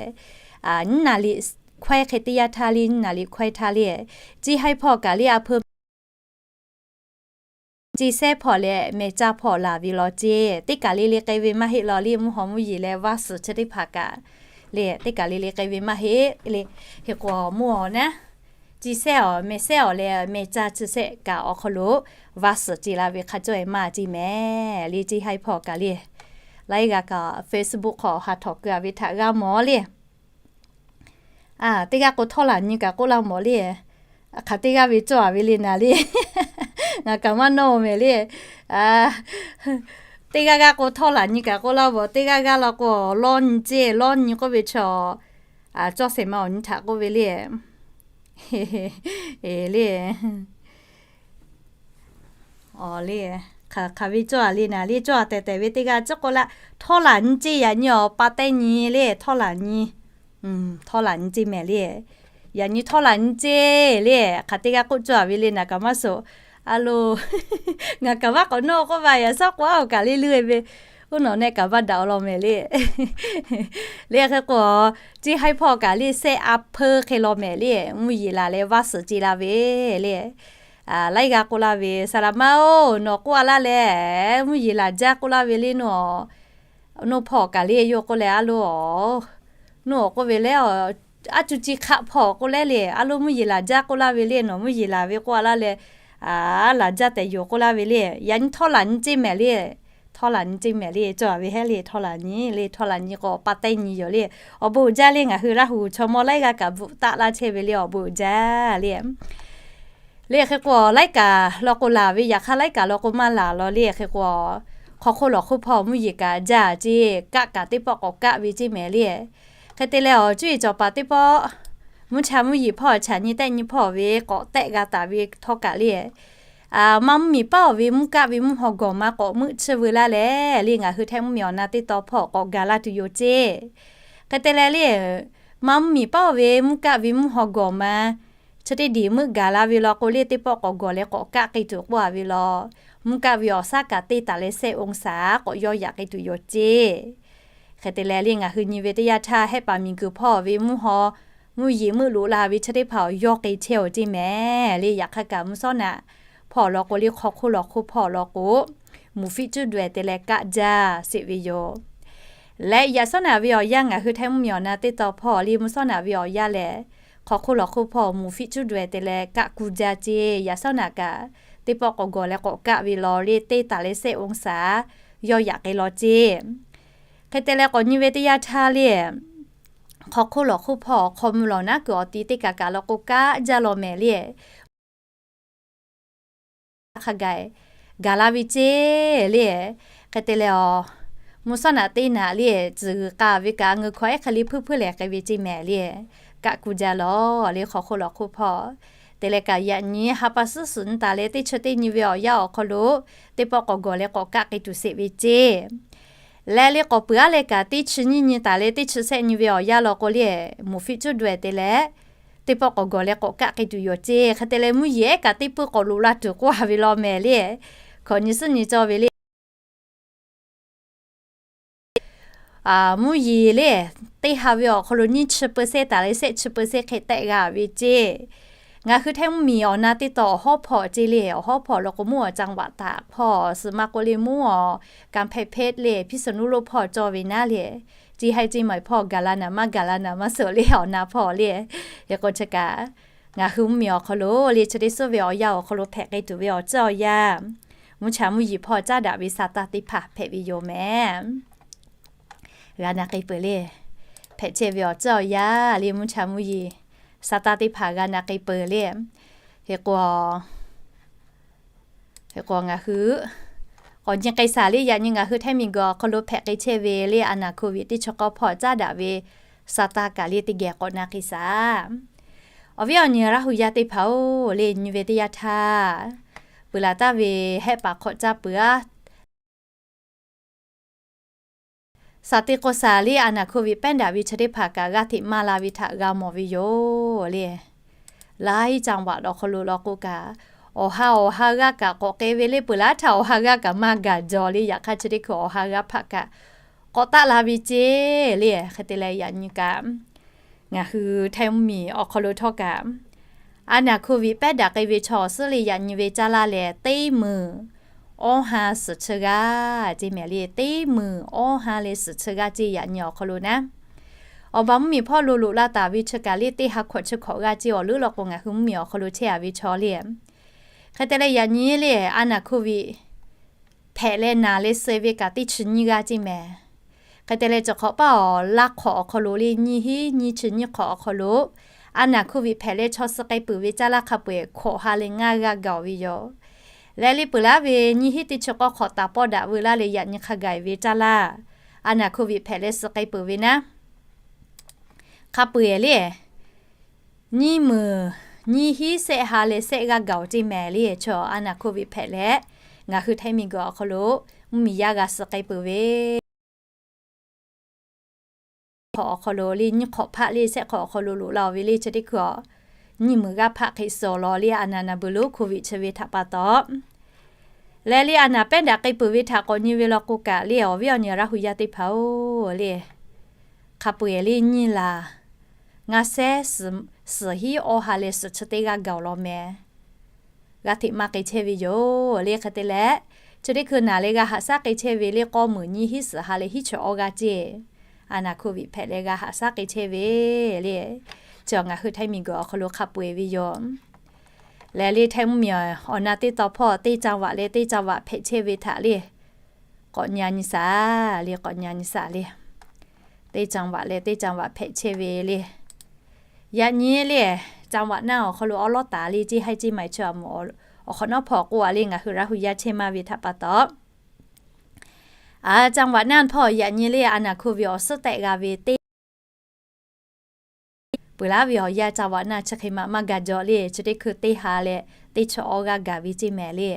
nyiˇ naˍ liꞈ hkawehˇ hk'e teˇ yanˇ htaˇ le, nyiˇ naˍ liꞈ hkawehˇ htaˇ le, ceˇ haiˇ hpawˇ kaꞈ le a hpeu ce sehˉ hpawˇ leh meh caˇ hpawˇ laˬ ve law ce. Teˇ kaˬ le le k'ai ve maˇ heˆ law le, mvuhˇ haw mvuhˇ yeˬ leh vaˇ suhˍ chi teˇ hpaˍ kaꞈ le teˇ kaˬ le le k'ai ve maˇ heˆ le. Hk'e k'o mvuhˇ haw naˉ ce sehˉ awˬ meh sehˉ awˬ leh meh caˇ chi sehˉ kaꞈ awˬ hk'aw lo vaˇ suhˍ ce la ve hk'a cawˇ e maˇ ce mehˍ le. Ceˇ haiˇ hpawˇ kaꞈ le laiˉ g'a kaꞈ Facebook hk'aw ha htawꞈ keu a ve htaꞈ g'a mawˬ le. Teˇ g'aˇ k'o htawˇ laˬ nyi kaꞈ k'oˆ laˇ mawˬ le. Hk'aˬ teˇ g'aˇ ve cawˇ a ve le naˍ le. Ngaˬ kaꞈ maˇ nawˇ mehˍ le. Teˇ g'aˇ g'aˇ k'o htawˇ laˬ nyi kaꞈ k'oˆ laˇ mawˬ, teˇ g'aˇ g'aˇ law k'o lawˇ nyi ceˇ, lawˇ nyi k'oˆ ve chaw cawˇ sheˍ ma awˬ nyi htaꞈ k'oˆ ve le. Le, aˬ le, hk'aˬ hk'aˬ ve cawˇ a le naˍ le, cawˇ a tehˬ tehˬ ve teˇ g'aˇ ciˉ k'oˆ laˇ, htawˇ laˬ nyi ceˇ, yaꞈ nyi awˬ pa teh nyi le, htawˇ laˬ nyi. Htawˇ laˬ nyi ceˇ mehˍ le. Yaꞈ nyi htawˇ laˬ nyi ceˇ le. Hk'aˬ teˇ g'aˇ k'oˆ cawˇ a ve le naˍ kaꞈ maˇ suh. A lo, ngaˬ kaꞈ maˇ k'awꞈ nawˇ k'oˆ ve, yaꞈ shawˉ k'o aˉ oˬ kaꞈ le leuˇ e ve, uˉ nawˬ neh kaꞈ maˇ daꞈ law mehˍ le. Le hk'e k'o, ceˇ haiˇ hpawˇ kaꞈ le sehˉ a hpeu hk'e law mehˍ le, mvuhˇ yeˬ laˬ leh vaˇ suhˍ ce la ve le. Laiˉ g'aˇ k'oˆ laˇ ve, Saˍ laˍ maˇ-oˬ, nawˬ k'oˆ a laˇ leh mvuhˇ yeˬ laˬ jaˇ k'oˆ laˇ ve le nawˬ. Nawˬ hpawˇ kaꞈ le yawˇ k'oˆ leh a lo, nawˬ awˬ k'oˆ ve le, aˉ cuˇ ci hk'aˆ hpawˇ k'oˆ leh le, a lo mvuhˇ yeˬ laˬ jaˇ k'oˆ laˇ ve le, nawˬ mvuhˇ yeˬ laˬ ve k'oˆ a laˇ leh, laˬ jaˇ tehꞈ yoˬ k'oˆ laˇ ve le. Yaꞈ nyi htawˇ laˬ nyi ceˇ mehˍ le. Htawˇ laˬ nyi ceˇ mehˍ le, cawˇ a ve heˆ le, htawˇ laˬ nyi le, htawˇ laˬ nyi k'o pa teh nyi yoˬ le. Awˬ bon uiˍ jaˇ le, ngaˬ hui Laˇ hu chaw mawˇ laiˉ g'aˇ kaꞈ bvuhꞈ taˆ laˇ chehˇ ve le, awˬ bon uiˍ jaˇ le. Le hk'e k'o laiˉ kaꞈ law k'o laˬ ve, yaꞈ hk'aˇ laiˉ kaꞈ law k'o maˇ laˬ law le. Hk'e k'o, hk'aw hk'oˆ lawˬ hk'oˆ hpawˇ mvuhˇ yeˬ kaꞈ jaˇ ceˇ, kaˆ kaꞈ teˇ pawˆ k'awꞈ kaˆ ve ceˇ mehˍ le. Hk'e te leh awˬ cuˇ yiˍ cawˬ paˍ teˇ pawˆ, mvuhˇ cha mvuhˇ yeˬ hpawˇ chaꞈ nyi tehˆ nyi hpawˇ ve k'awꞈ tehˆ g'a taˍ ve htawˇ kaꞈ le, maˇ mvuhˇ miˬ paˉ oˬ ve mvuhˇ kaˆ ve mvuhˇ haw gawˬ ma k'awꞈ meuˆ tsuhˇ veu laˇ leh le, ngaˬ hui Htaiˇ mvuhˇ miˬ awˬ na teˇ taw hpawˇ k'awꞈ gaˬ laˇ tuˬ yoˬ ceˇ. Hk'e te leh le, maˇ mvuhˇ miˬ paˉ oˬ ve mvuhˇ kaˆ ve mvuhˇ haw gawˬ ma chi teˇ diˬ meuˆ gaˬ la ve law k'o le, teˇ pawˆ k'awꞈ gawˬ leh k'awꞈ kaˆ k'ai tuˬ k'oˆ a ve law. Mvuhˇ kaˆ ve awˬ shaˉ kaꞈ teˇ taˍ leh shehˆ องศา k'awꞈ yawˇ yaꞈ k'ai tuˬ yoˬ ceˇ. Hk'e te leh le, ngaˬ hui nyi ve teˇ yanˇ htaˇ Hehˆ paˍ miˬ guiˬ hpawˇ ve mvuhˇ haw mvuhˇ yeˬ meuˆ loꞈ la ve chi teˇ hpaˍ awˬ yawˇ k'ai chehˇ oˬ ceˇ mehˍ le. Yaꞈ hk'aˇ kaꞈ mvuhˇ shawˉ naꞈ hpawˇ law k'o le, hk'aw hk'oˆ lawˬ hk'oˆ hpawˇ law k'o, muˍ fiˆ cuˇ daweh te leh kaˆ jaˇ sheˍ ve yoˬ. Leh yaꞈ shawˉ naꞈ ve awˬ yanˇ ngaˬ hui Htaiˇ mvuhˇmiˬ awˬ na teˇ tawn hpawˇ le mvuhˇ shawˉ naꞈ ve awˬ yanˇ lehˬ, hk'aw hk'oˆ lawˬ hk'oˆ hpawˇ mvuhˬ fiˆ cuˉ daweh te leh kaˆ ku jaˇ ceˇ. Yaꞈ shawˉ naꞈ kaꞈ teˇ pawˆ k'awꞈ gawˬ leh k'awꞈ kaˆ ve law le teˇ taˍ leh sehˆ oˇ saˍ yawˇ yaꞈ k'ai law ceˇ. Hk'e te leh k'awꞈ nyi ve teˇ yanˇ htaˇ le, hk'aw hk'oˆ lawˬ hk'oˆ hpawˇ hk'aw mvuh lawˬ naˉ kuiˬ awˬ ti teˇ kaˬ kaꞈ lawˬ k'o kaˆ jaˇ law mehˍ le. Hk'a gaˬ gaˬ la ve ceˇ le. Hk'e te leh a, mvuhˇ shawˉ naꞈ teˇ naꞈ le tcuhˬ g'uiˬ k'a ve kaꞈ ngeu hkawˇ ehˉ hk'e le hpuiˇ hpuiˇ lehˬ k'ai ve ceˇ mehˍ le. Kaˆ ku jaˇ law le hk'aw hk'oˆ lawˬ hk'oˆ hpawˇ. Te leh kaꞈ yaꞈ nyi ha pa suhˉ suhˍ nyi taˍ leh teˇ chi teˇ nyi ve awˬ yanˇ awˬ hk'aw lo teˇ pawˆ k'awꞈ gawˬ leh k'awꞈ kaˆ k'ai tuˬ sheˍ ve ceˇ. Leh le k'awꞈ peuˬ aˉ leh kaꞈ teˇ chi nyiˇ nyi taˍ leh teˇ chi sehˆ nyi ve awˬ yanˇ law k'o le, mvuhˬ fiˆ cuˉ daweh te leh teˇ pawˆ k'awꞈ gawˬ leh k'awꞈ kaˆ k'ai tuˬ yoˬ ceˇ. Hk'e te leh mvuhˇ yeˬ ehˉ kaꞈ teˇ puiˉ k'awꞈ loꞈ la tuˬ k'oˆ a ve law mehˍ le. Hkawꞈ nyi suhˉ nyi cawˇ ve le. Mvuhˇ yeˬ le, teˇ ha ve awˬ hk'aw lo nyiˇ chi เปอร์เซ็นต์ taˍ leh sehˆ chi เปอร์เซ็นต์ hk'e tehˆ g'a ve ceˇ. Ngaˬ hui Htaiˇ mvuhˇmiˬ awˬ na teˇ tawn awˬ hawˉ hpawˇ ceˇ le, awˬ hawˉ hpawˇ lawˬ k'o mvuhˇ awˬ จังหวัด hpawˇ suhˍ ma k'o le mvuhˇ awˬ กำแพงเพชร le พิษณุโลก hpawˇ cawˇ ve naˉ le. Ceˇ haiˉ ceˇ maiˬ hpawˇ gaˬ la naˍ maˇ gaˬ la naˍ maˇ suhˍ le awˬ na hpawˇ le. Hk'e k'o chi kaꞈ ngaˬ hui mvuhˇmiˬ awˬ hk'aw lo le chi teˇ suhˉ ve awˬ yanˇ awˬ hk'aw lo hpehꞈ k'ai tuˬ ve awˬ ceuˬ awˬ yanˇ, mvuhˇ cha mvuhˇ yeˬ hpawˇ caˉ daꞈ ve sa taˇ teˇ hpaˍ hpehꞈ ve yoˬ mehˍ. G'a na k'ai peuˬ le. Hpehꞈ chehˇ ve awˬ ceuˬ awˬ yanˇ le mvuhˇ cha mvuhˇ yeˬ sa taˇ teˇ hpaˍ g'a na k'ai peuˬ le. Hk'e k'o Hk'e k'o ngaˬ hui k'awꞈ nyi k'ai shaˍ le, yaꞈ nyi ngaˬ hui Htaiˇ miˬguiˬ awˬ hk'aw lo hpehꞈ k'ai chehˇ ve le a naˍ โควิด teˇ chi k'awˇ hpawˇ caˉ daꞈ ve sa taˇ kaꞈ le teˇ geh k'awꞈ na k'ai shaˍ. Awˬ viˉ awˬ nyi Laˇ hu yaˇ teˇ hpaˍ-oˬ, le nyi ve teˇ yanˇ htaˇ peuˬ laˬ taˍ ve hehˆ paˍ hk'awꞈ caˇ peuˬ aˉ Saˍ te k'o shaˍ le a naˍ โควิด pehˉ daꞈ ve chi teˇ hpaˍ kaꞈ g'aˇ hteꞈ maˇ la ve htaꞈ g'a mawˬ ve yoˬ le. Laiˉ จังหวัด awˬ hk'aw lo law k'o kaꞈ, awˬ ha awˬ ha g'aˇ kaꞈ k'awꞈ k'ai ve le peuˬ laˬ htaˇ awˬ ha g'aˇ kaꞈ maˇ gaˬ jaw le. Yaꞈ hk'aˇ chi teˇ hkui awˬ ha g'aˇ hpaˆ kaꞈ k'awꞈ taˆ la ve ceˇ le. Hk'e te leh yaꞈ nyi kaꞈ ngaˬ hui Htaiˇ mvuhˇmiˬ awˬ hk'aw lo htawˇ kaꞈ a naˍ โควิด pehˉ daꞈ k'ai ve chaw awˬ suhˉ le yaꞈ nyi ve caˇ laˇ leh teˇ meunˍ awˇ ha suhˍ chi g'aˇ ceˇ mehˍ le. Teˇ meunˍ awˇ ha leh suhˍ chi g'aˇ ceˇ yaꞈ nyi awˬ hk'aw lo naˉ. Awˬ baˬ mvuhˇmiˬ hpawˇ lo loꞈ la taˍ ve chi kaꞈ le teˇ ha hkawꞈ chi hkawꞈ g'aˇ ceˇ awˬ leuˉ law k'o ngaˬ hui mvuhˇmiˬ awˬ hk'aw lo chehˇ a ve chaw le. Hk'e te leh yaꞈ nyi le a naˍ โควิด hpehꞈ leh naˬ leh suh ve kaꞈ teˇ chi nyiˇ g'aˇ ceˇ mehˍ. Hk'e te leh chi hk'awꞈ paˇ awˬ laˇ hk'awꞈ awˬ hk'aw lo le nyiˇ hinˉ nyiˇ chi nyiˇ hk'awꞈ awˬ hk'aw lo a naˍ โควิด hpehꞈ leh chaw suh k'ai peuˬ ve caˇ laˇ hk'a peu-eˬ hkawꞈ ha leh ngaˇ g'aˇ gaˬ-oˬ ve yoˬ. Leh le peuˬ laˇ ve nyiˇ hinˉ teˇ chi k'awˇ hk'awꞈ taˍ pawˆ daꞈ veu laˇ leh yaꞈ nyi hk'a gaˬ ve caˇ laˇ a naˍ โควิด hpehꞈ leh suh k'ai peuˬ ve naˉ, hk'a peu-eˬ le nyiˇ meunˍ nyiˇ hinˉ sehˆ ha leh sehˆ g'aˇ gaˬ-oˬ ceˇ mehˍ le. Chaw a naˍ โควิด hpehꞈ leh ngaˬ hui Htaiˇ miˬguiˬ awˬ hk'aw lo mvuhˇmiˬ yaˇ g'a suh k'ai peuˬ ve hk'awꞈ awˬ hk'aw lo le nyiˇ hk'awꞈ hpaˆ le sehˆ hk'awꞈ awˬ hk'aw lo loꞈ la-oˬ ve le chi teˇ hkui a nyiˇ meunˍ g'aˇ hpaˆ hk'e suh law le a naˍ naˍ beuˬ lo โควิด chi ve htaꞈ pa taw leh le a naˍ pehˉ daꞈ k'ai peuˬ ve htaꞈ k'awꞈ nyi ve law k'o kaꞈ le awˬ viˉ awˬ nyi Laˇ hu yaˇ teˇ hpaˍ-oˬ le, hk'a peu-eˬ le nyiˇ laˬ ngaˇ sehˉ suhˍ hinˉ awˇ ha leh suhˍ chi teˇ g'aˇ gaˬ-oˬ law mehˍ. G'aˇ hteꞈ maˇ k'ai chehˇ ve yoˬ le. Hk'e te leh chi teˇ hkui naˬ leh g'a haꞈ shaˉ k'ai chehˇ ve le k'awˇ meunˍ nyiˇ hinˉ suhˍ ha leh hinˉ chi awˇ g'aˇ ceˇ a naˍ โควิด hpehꞈ leh g'a haꞈ shaˉ k'ai chehˇ ve le. Chi ngaˬ hui Htaiˇ miˬguiˬ awˬ hk'aw lo hk'a peu-eˬ ve yoˬ. Leh le Htaiˇ mvuhˇmiˬ awˬ na teˇ tawn hpawˇ teˇ จังหวัด leh teˇ จังหวัด hpehꞈ chehˇ ve htaꞈ le k'awꞈ nyi a nyi shaˍ le, k'awꞈ nyi a nyi shaˍ le. Teˇ จังหวัด leh teˇ จังหวัด hpehꞈ chehˇ ve le. Yaꞈ nyi le จังหวัด naˇ awˬ hk'aw lo awˉ lawˉ taˍ le ceˇ haiˉ ceˇ maiˬ chi a mawˬ awˬ hk'awꞈ nawˉ hpawˇ k'oˆ a le ngaˬ hui Laˇ hu yaˇ chehˇ maˇ ve htaꞈ pa taw จังหวัด naˇ hpawˇ yaꞈ nyi le a naˍ โควิด awˬ suhˉ tehꞈ g'a ve teˇ peuˬ laˇ ve awˬ yanˇ จังหวัด naˇ chi hk'e ma maˇ gaˬ jaw le chi teˇ hkui teˇ ha leh teˇ chi awˇ g'aˇ gaˬ ve ceˇ mehˍ le.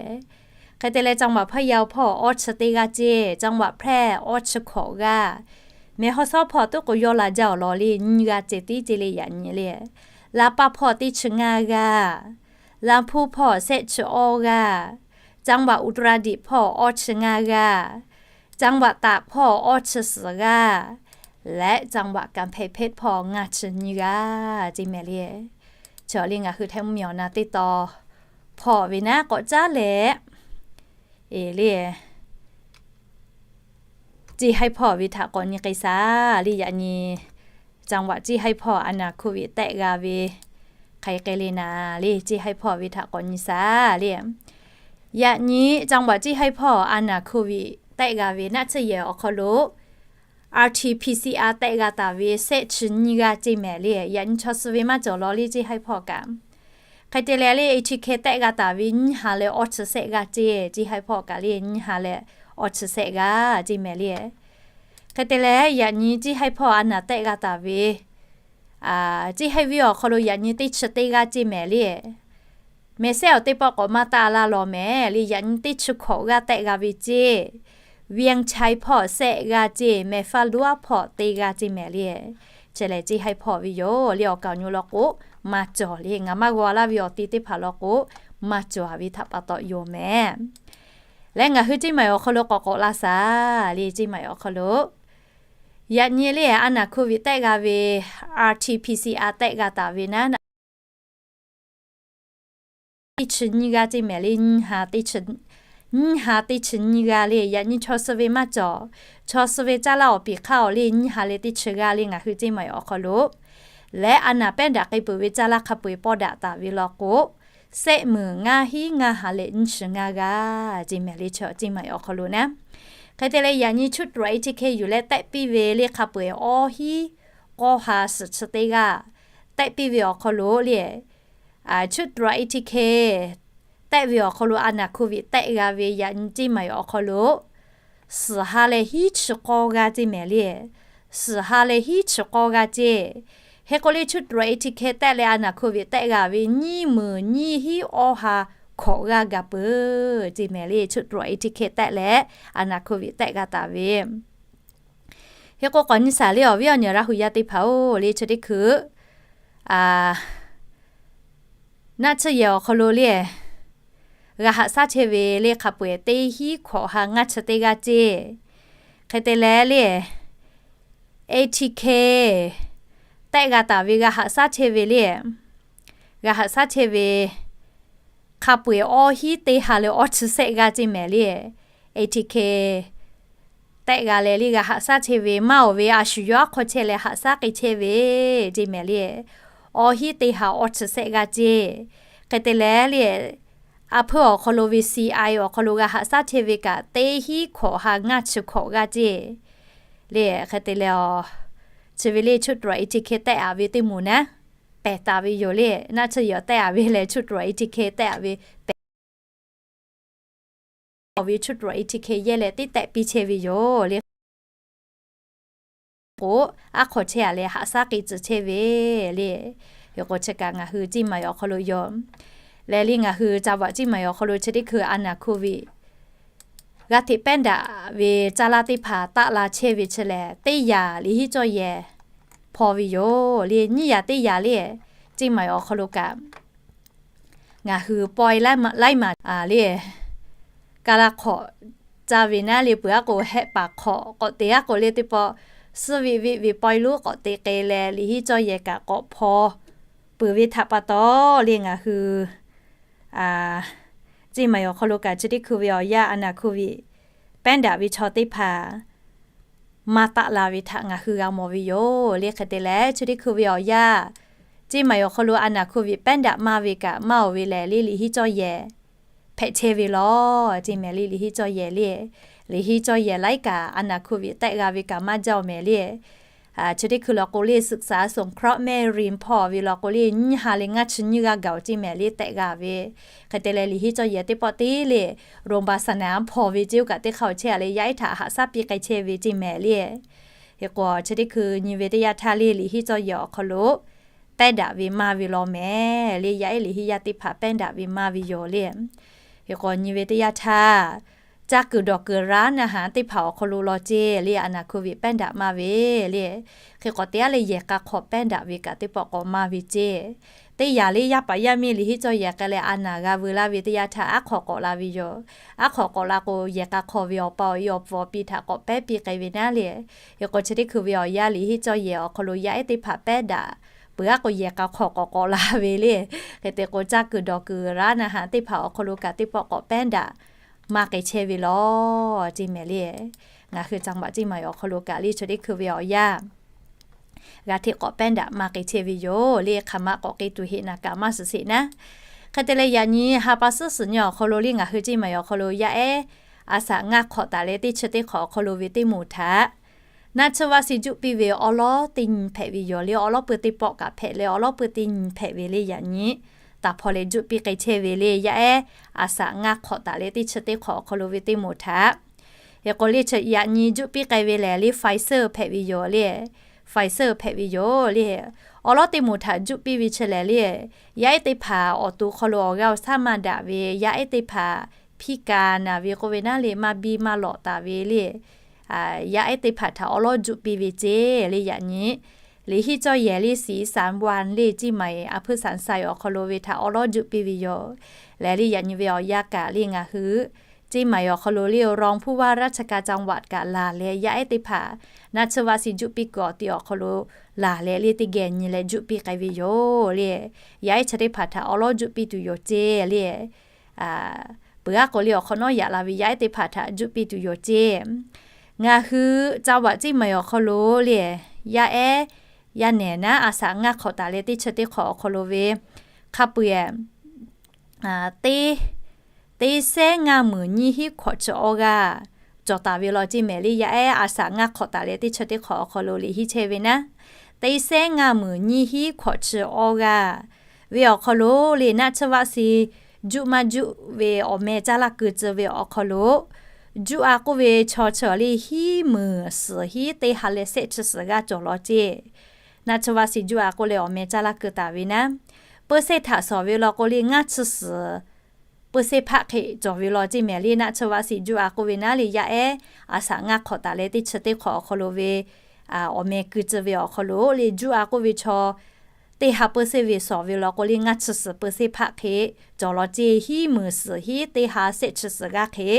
Hk'e te leh จังหวัด พะเยา hpawˇ awˇ chi teˇ g'aˇ ceˇ, จังหวัด แพร่ awˇ chi hkawꞈ g'aˇ, แม่ฮ่องสอน hpawˇ tuˉ k'o yawˇ la jaˇ awˬ lawn le nyiˇ g'aˇ ceh tiˉ ceˇ le yaꞈ nyi le. ลำปาง hpawˇ teˇ chi ngaˇ g'aˇ, ลำพูน hpawˇ sehˆ chi awˇ g'aˇ, จังหวัด อุตรดิตถ์ hpawˇ awˇ chi ngaˇ g'aˇ, จังหวัดตาก hpawˇ awˇ chi suhˍ g'aˇ, leh จังหวัด กำแพงเพชร hpawˇ ngaˇ chi nyiˇ g'aˇ ceˇ mehˍ le. Chi le ngaˬ hui Htaiˇ mvuhˇmiˬ awˬ na teˇ tawn hpawˇ ve naˉ k'awꞈ caˉ leh eˬ le Ceˇ haiˉ hpawˇ ve htaꞈ k'awꞈ nyi k'ai shaˍ le. Yaꞈ nyi จังหวัด ceˇ haiˉ hpawˇ a naˬ hk'oˆ ve tehˆ g'a ve hk'aˬ hk'e le naˍ le, ceˇ haiˉ hpawˇ ve htaꞈ k'awꞈ nyi shaˍ le. Yaꞈ nyi จังหวัด ceˇ haiˉ hpawˇ a naˬ hk'oˆ ve tehˆ g'a ve naˆ tsuhˇ yehˬ awˬ hk'aw lo RT-PCR tehˆ g'a taˍ ve shehˆ chi nyiˇ g'aˇ ceˇ mehˍ le. Yaꞈ nyi chaw suh ve maˇ cawˬ law le ceˇ haiˉ hpawˇ kaꞈ. Hk'e te leh le ATK tehˆ g'a taˍ ve nyiˇ ha leh awˇ chi shehˆ g'aˇ ceˇ, ceˇ haiˉ hpawˇ kaꞈ le nyiˇ ha leh awˇ chi shehˆ g'aˇ ceˇ mehˍ le. Hk'e te leh yaꞈ nyi ceˇ haiˉ hpawˇ a naˬ tehˆ g'a taˍ ve ceˇ haiˉ viˉ awˬ hk'aw lo yaꞈ nyi teˇ chi teˇ g'aˇ ceˇ mehˍ le. Mehˍ sehˉ awˬ teˇ pawˆ k'awꞈ maˇ taˆ laˇ law mehˍ le. Yaꞈ nyi teˇ chi hkawꞈ g'aˇ tehˆ g'a ve ceˇ, เวียงชัย hpawˇ shehˆ g'aˇ ceˇ, แม่ฟ้าหลวง hpawˇ teˇ g'aˇ ceˇ mehˍ le. Chi lehˬ ceˇ haiˉ hpawˇ ve yoˬ le. Awˬ kaˍ awˬ nyi law k'o maˇ cawˬ le, ngaˬ maˇ g'aw laˇ ve awˬ ti teˇ hpaˍ law k'o maˇ cawˬ ve htaꞈ pa taw yoˬ mehˍ. Leh ngaˬ hui ceˇ maiˍ awˬ hk'aw lo k'awꞈ k'awꞈ la shaˍ le. Ceˇ maiˍ awˬ hk'aw lo yaꞈ nyi le a naˬ hk'oˆ ve tehˆ g'a ve RT-PCR tehˆ g'a taˍ ve naˉ, teˇ chi nyiˇ g'aˇ ceˇ mehˍ le. Nyiˇ ha teˇ chi nyiˇ g'aˇ le. Yaꞈ nyi chaw suh ve maˇ cawˬ. Chaw suh ve caˇ laˇ awˬ piˍ hk'aˇ awˬ le nyiˇ ha leh teˇ chi g'aˇ le ngaˬ hui ceˇ maiˍ awˬ hk'aw lo. Leh a naˬ pehˉ daꞈ k'ai peuˬ ve caˇ laˇ hk'a peu-eˬ pawˇ daꞈ taˍ ve law k'o, shehˆ meunˍ ngaˇ hiˉ ngaˇ ha leh nyiˇ chi ngaˇ g'aˇ ceˇ mehˍ le. Chaw ceˇ maiˍ awˬ hk'aw lo naˉ, hk'e te leh yaꞈ nyi ชุดตรวจ ATK yuˬ leh tehˆ piˇ ve le hk'a peu-eˬ awˇ hiˉ k'awˇ ha suhˍ chi teˇ g'aˇ tehˆ piˇ ve awˬ hk'aw lo le ชุดตรวจ ATK tehˆ ve awˬ hk'aw lo a naˬ hk'oˆ ve tehˆ g'a ve yaꞈ nyi ceˇ maiˍ awˬ hk'aw lo suhˍ ha leh hiˉ chi k'awˇ g'aˇ ceˇ mehˍ le. Suhˍ ha leh hiˉ chi k'awˇ g'aˇ ceˇ. Hk'e k'o le ชุดตรวจ ATK tehˆ leh a naˬ hk'oˆ ve tehˆ g'a ve nyiˇ meunˍ nyiˇ hiˉ awˇ ha hkawꞈ g'aˇ gaˬ peuˬ ceˇ mehˍ le. ชุดตรวจ ATK tehˆ leh a naˬ hk'oˆ ve tehˆ g'a taˍ ve Hk'e k'o k'awꞈ nyi shaˍ le awˬ viˉ awˬ nyi Laˇ hu yaˇ teˇ hpaˍ-oˬ le, chi teˇ hkui naˆ tsuhˇ yehˬ awˬ hk'aw lo le, g'a haꞈ shaˉ chehˇ ve le hk'a peu-eˬ teˇ hiˉ hkawꞈ ha ngaˇ chi teˇ g'aˇ ceˇ. Hk'e te leh le, ATK tehˆ g'a taˍ ve g'a haꞈ shaˉ chehˇ ve le, g'a haꞈ shaˉ chehˇ ve hk'a peu-eˬ awˇ hiˉ teˇ ha leh awˇ chi shehˆ g'aˇ ceˇ mehˍ le. ATK tehˆ g'a leh le g'a haꞈ shaˉ chehˇ ve maˇ oˬ ve a shu yawˇ aˉ hk'aw chehˇ leh haꞈ shaˉ k'ai chehˇ ve ceˇ mehˍ le. Awˇ hiˉ teˇ ha awˇ chi shehˆ g'aˇ ceˇ. Hk'e te leh le, a hpeuˇ awˬ hk'aw lo ve CI awˬ hk'aw lo g'a haꞈ shaˉ chehˇ ve kaꞈ teˇ hiˉ hkawꞈ ha ngaˇ chi hkawꞈ g'aˇ ceˇ le. Hk'e te leh, chi ve le ชุดตรวจ ATK tehˆ-a ve teˇ moˍ naˉ pehˬ taˍ ve yoˬ le. Naˆ tsuhˇ yehˬ tehˆ-a ve leh ชุดตรวจ ATK tehˆ-a ve pehˬ ve ชุดตรวจ ATK yehˇ leh teˇ tehꞈ piˇ chehˇ ve yoˬ le. K'o, aˉ hk'aw chehˇ-a leh haꞈ shaˉ k'ai tcuh chehˇ ve le. Hk'e k'o chi kaꞈ ngaˬ hui ceˇ maiˍ awˬ hk'aw lo yoˬ. Leh le ngaˬ hui จังหวัด ceˇ maiˍ awˬ hk'aw lo chi teˇ hkui a naˬ hk'oˆ ve g'a hteꞈ pehˉ daꞈ ve caˇ laˇ teˇ hpaˍ taˆ la chehˇ ve chi lehˬ, teˇ yaꞈ liꞈ hiˉ cawˇ yehˬ hpaw ve yoˬ le. Nyiˇ yaꞈ teˇ yaꞈ le, ceˇ maiˍ awˬ hk'aw lo kaꞈ ngaˬ hui pawehˇ laiˉ maˬ le, ka la hk'awꞈ ca ve naˉ le, peuˬ aˉ k'o hehˆ paˍ hk'awꞈ k'awꞈ te aˉ k'o le teˇ pawˆ, suhˉ viˆ viˆ ve pawehˇ lonˉ k'awꞈ te k'ai leh liꞈ hiˉ cawˇ yehˬ kaꞈ k'awꞈ hpaw peuˬ ve htaꞈ pa taw le ngaˬ hui ceˇ maiˍ awˬ hk'aw lo kaꞈ chi teˇ hkui ve awˬ yanˇ a naˬ hk'oˆ ve pehˉ daꞈ ve chaw teˇ hpaˍ maˇ taˆ la ve htaꞈ ngaˬ hui g'a mawˬ ve yoˬ le. Hk'e te leh chi teˇ hkui ve awˬ yanˇ, ceˇ maiˍ awˬ hk'aw lo a naˬ hk'oˆ ve pehˉ daꞈ maˇ ve kaꞈ maˇ oˬ ve lehˬ le, liꞈ hiˉ cawˇ yehˬ hpehꞈ chehˇ ve law ceˇ mehˍ le. Liꞈ hiˉ cawˇ yehˬ le, liꞈ hiˉ cawˇ yehˬ laiˉ kaꞈ a naˬ hk'oˆ ve tehˆ g'a ve kaꞈ maˇ jaˇ-oˬ mehˍ le. Chi teˇ hkui law k'o le, ศึกษาสงเคราะห์แม่ริม hpaw ve law k'o le, nyiˇ ha leh ngaˇ chi nyiˇ g'aˇ gaˬ-oˬ ceˇ mehˍ le tehˆ g'a ve. Hk'e te leh liꞈ hiˉ cawˇ yehˬ teˇ pawˆ te le, โรงพยาบาลสนาม hpaw ve ceˇ oˇ kaꞈ teˇ hk'a-oˬ chehˇ-a leh yaˇ ehˉ htaꞈ haꞈ shaˉ piˇ k'ai chehˇ ve ceˇ mehˍ le. Hk'e k'o chi teˇ hkui nyi ve teˇ yanˇ htaˇ le liꞈ hiˉ cawˇ yehˬ awˬ hk'aw lo pehˉ daꞈ ve maˇ ve law mehˍ le. Yaˇ ehˉ liꞈ hiˉ yaˇ teˇ hpaˍ pehˉ daꞈ ve maˇ ve yoˬ le. Hk'e k'o nyi ve teˇ yanˇ htaˇ, caˇ kuiˬ dawˬ kuiˬ raˉ naˆ haˍ teˇ hpaˍ awˬ hk'aw lo law ceˇ le, a naˬ hk'oˆ ve pehˉ daꞈ maˇ ve le. Hk'e k'o teˇ aˉ leh yehˬ k'a hk'awꞈ pehˉ daꞈ ve kaꞈ teˇ pawˆ k'awꞈ maˇ ve ceˇ. Teˇ yaꞈ le yaˇ paˍ yaˇ miˇ liꞈ hiˉ cawˇ yehˬ k'ai leh a naˬ g'a veu laˇ ve teˇ yanˇ htaˇ aˉ hk'awꞈ k'awꞈ la ve yoˬ. Aˉ hk'awꞈ k'awꞈ la k'o yehˬ k'a hk'awꞈ ve awˬ pa awˬ e awˬ pfuhˍ awˬ pi htaꞈ k'awꞈ pehˉ piˇ k'ai ve naˉ le. Hk'e k'o chi teˇ hkui ve awˬ yanˇ liꞈ hiˉ cawˇ yehˬ awˬ hk'aw lo yaˇ ehˉ teˇ hpaˍ pehˉ daꞈ peuˬ aˉ k'o yehˬ k'a hk'awꞈ k'awꞈ k'awꞈ la ve le. Hk'e te k'o caˇ kuiˬ dawˬ kuiˬ raˉ naˆ haˍ teˇ hpaˍ awˬ hk'aw lo kaꞈ teˇ pawˆ k'awꞈ pehˉ daꞈ maˇ k'ai chehˇ ve law ceˇ mehˍ le. ngaˬ hui จังหวัด Ciˇ maˍ awˬ hk'aw lo kaꞈ le chi teˇ hkui ve awˬ yanˇ g'a hteꞈ k'awꞈ pehˉ daꞈ maˇ k'ai chehˇ ve yoˬ le. Hk'aˬ ma k'awꞈ k'ai tuˬ heˆ naˍ kaꞈ maˇ shiˍ sheˍ naˉ. Hk'e te leh yaꞈ nyi ha pa suhˉ suhˍ nyi awˬ hk'aw lo le ngaˬ hui Ciˇ maˍ awˬ hk'aw lo yaˇ ehˉ a shaꞈ ngaˇ hk'awꞈ taˍ leh teˇ chi teˇ hk'awꞈ awˬ hk'aw lo ve teˇ moˍ htaꞈ naˆ tsuhˇ vaˆ si juˆ piˇ ve awˉ lawˉ teˇ nyi hpehꞈ ve yoˬ le. Awˉ lawˉ pui teˇ pawˆ kaꞈ hpehꞈ leh awˉ lawˉ pui teˇ nyi hpehꞈ ve le yaꞈ nyi taˍ hpaw leh juˆ piˇ k'ai chehˇ ve le. Yaˇ ehˉ a shaꞈ ngaˇ hk'awꞈ taˍ leh teˇ chi teˇ hk'awꞈ awˬ hk'aw lo ve teˇ moˍ htaꞈ Hk'e k'o le chi yaꞈ nyi juˆ piˇ k'ai ve lehˬ le Pfizer hpehꞈ ve yoˬ le. Pfizer hpehꞈ ve yoˬ le. Awˉ lawˉ teˇ moˍ htaꞈ juˆ piˇ ve chi lehˬ le, yaˇ ehˉ teˇ hpaˍ awˬ to hk'aw lo awˬ g'aˇ awˬ shaˉ maˇ daꞈ ve, yaˇ ehˉ teˇ hpaˍ พิการ naˬ ve k'oˆ ve naˉ le, maˇ biˇ maˇ lawꞈ taˍ ve le, yaˇ ehˉ teˇ hpaˍ htaꞈ awˉ lawˉ juˆ piˇ ve ceˇ le. Yaꞈ nyi liꞈ hiˉ cawˇ yehˬ le ศรีสังวาลย์ le Ciˇ maˍ a hpuiˇ สามไซ awˬ hk'aw lo ve htaꞈ awˉ lawˉ juˆ piˇ ve yoˬ. Lehˬ le yaꞈ nyi ve awˬ yanˇ kaꞈ le ngaˬ hui Ciˇ maˍ awˬ hk'aw lo le รองผู้ว่าราชการจังหวัด kaꞈ laˬ leh yaˇ ehˉ teˇ hpaˍ naˆ tsuhˇ vaˆ si juˆ piˇ kuiˬ awˬ ti awˬ hk'aw lo laˬ leh le teˇ geh nyi leh juˆ piˇ k'ai ve yoˬ le. Yaˇ ehˉ chi teˇ hpaˍ htaꞈ awˉ lawˉ juˆ piˇ tuˬ yoˬ ceˇ le. Peuˬ g'aˇ k'o le awˬ hk'awꞈ nawˉ yaꞈ la ve yaˇ ehˉ teˇ hpaˍ htaꞈ juˆ piˇ tuˬ yoˬ ceˇ. Ngaˬ hui จังหวัด Ciˇ maˍ awˬ hk'aw lo le yaˇ ehˉ yaˇ nehˬ naˉ a shaꞈ ngaˇ hk'awꞈ taˍ leh teˇ chi teˇ hk'awꞈ awˬ hk'aw lo ve hk'a peu-eˬ teˇ, teˇ sehˉ ngaˇ meunˍ nyiˇ hiˉ hkawꞈ chi awˇ g'aˇ cawˬ taˍ ve law ceˇ mehˍ le. Yaˇ ehˉ a shaꞈ ngaˇ hk'awꞈ taˍ leh teˇ chi teˇ hk'awꞈ awˬ hk'aw lo liꞈ hiˉ chehˇ ve naˉ, teˇ sehˉ ngaˇ meunˍ nyiˇ hiˉ hkawꞈ chi awˇ g'aˇ ve awˬ hk'aw lo le naˆ tsuhˇ vaˆ si juˆ maˇ juˆ ve awˬ meh caˇ laˇ keu tcuh ve awˬ hk'aw lo juˆ a k'oˆ ve chaw chi le hiˉ meunˍ suhˍ hiˉ teˇ ha leh sehˆ chi suhˍ g'aˇ cawˬ law ceˇ. Naˆ tsuhˇ vaˆ si juˆ a k'oˆ leh awˬ meh caˇ laˇ keu taˍ ve naˉ, เปอร์เซ็นต์ htaꞈ shawˍ ve law k'o le ngaˇ chi suhˍ เปอร์เซ็นต์ hpaˆ hk'e cawˬ ve law ceˇ mehˍ le. Naˆ tsuhˇ vaˆ si juˆ a k'oˆ ve naˉ le yaˇ ehˉ a shaꞈ ngaˇ hk'awꞈ taˍ leh teˇ chi teˇ hk'awꞈ awˬ hk'aw lo ve awˬ meh keu tcuh ve awˬ hk'aw lo le juˆ a k'oˆ ve chaw teˇ ha เปอร์เซ็นต์ ve shawˍ ve law k'o le ngaˇ chi suhˍ เปอร์เซ็นต์ hpaˆ hk'e cawˬ law ceˇ. Hiˉ meunˍ suhˍ hiˉ teˇ ha sehˆ chi suhˍ g'aˇ hk'e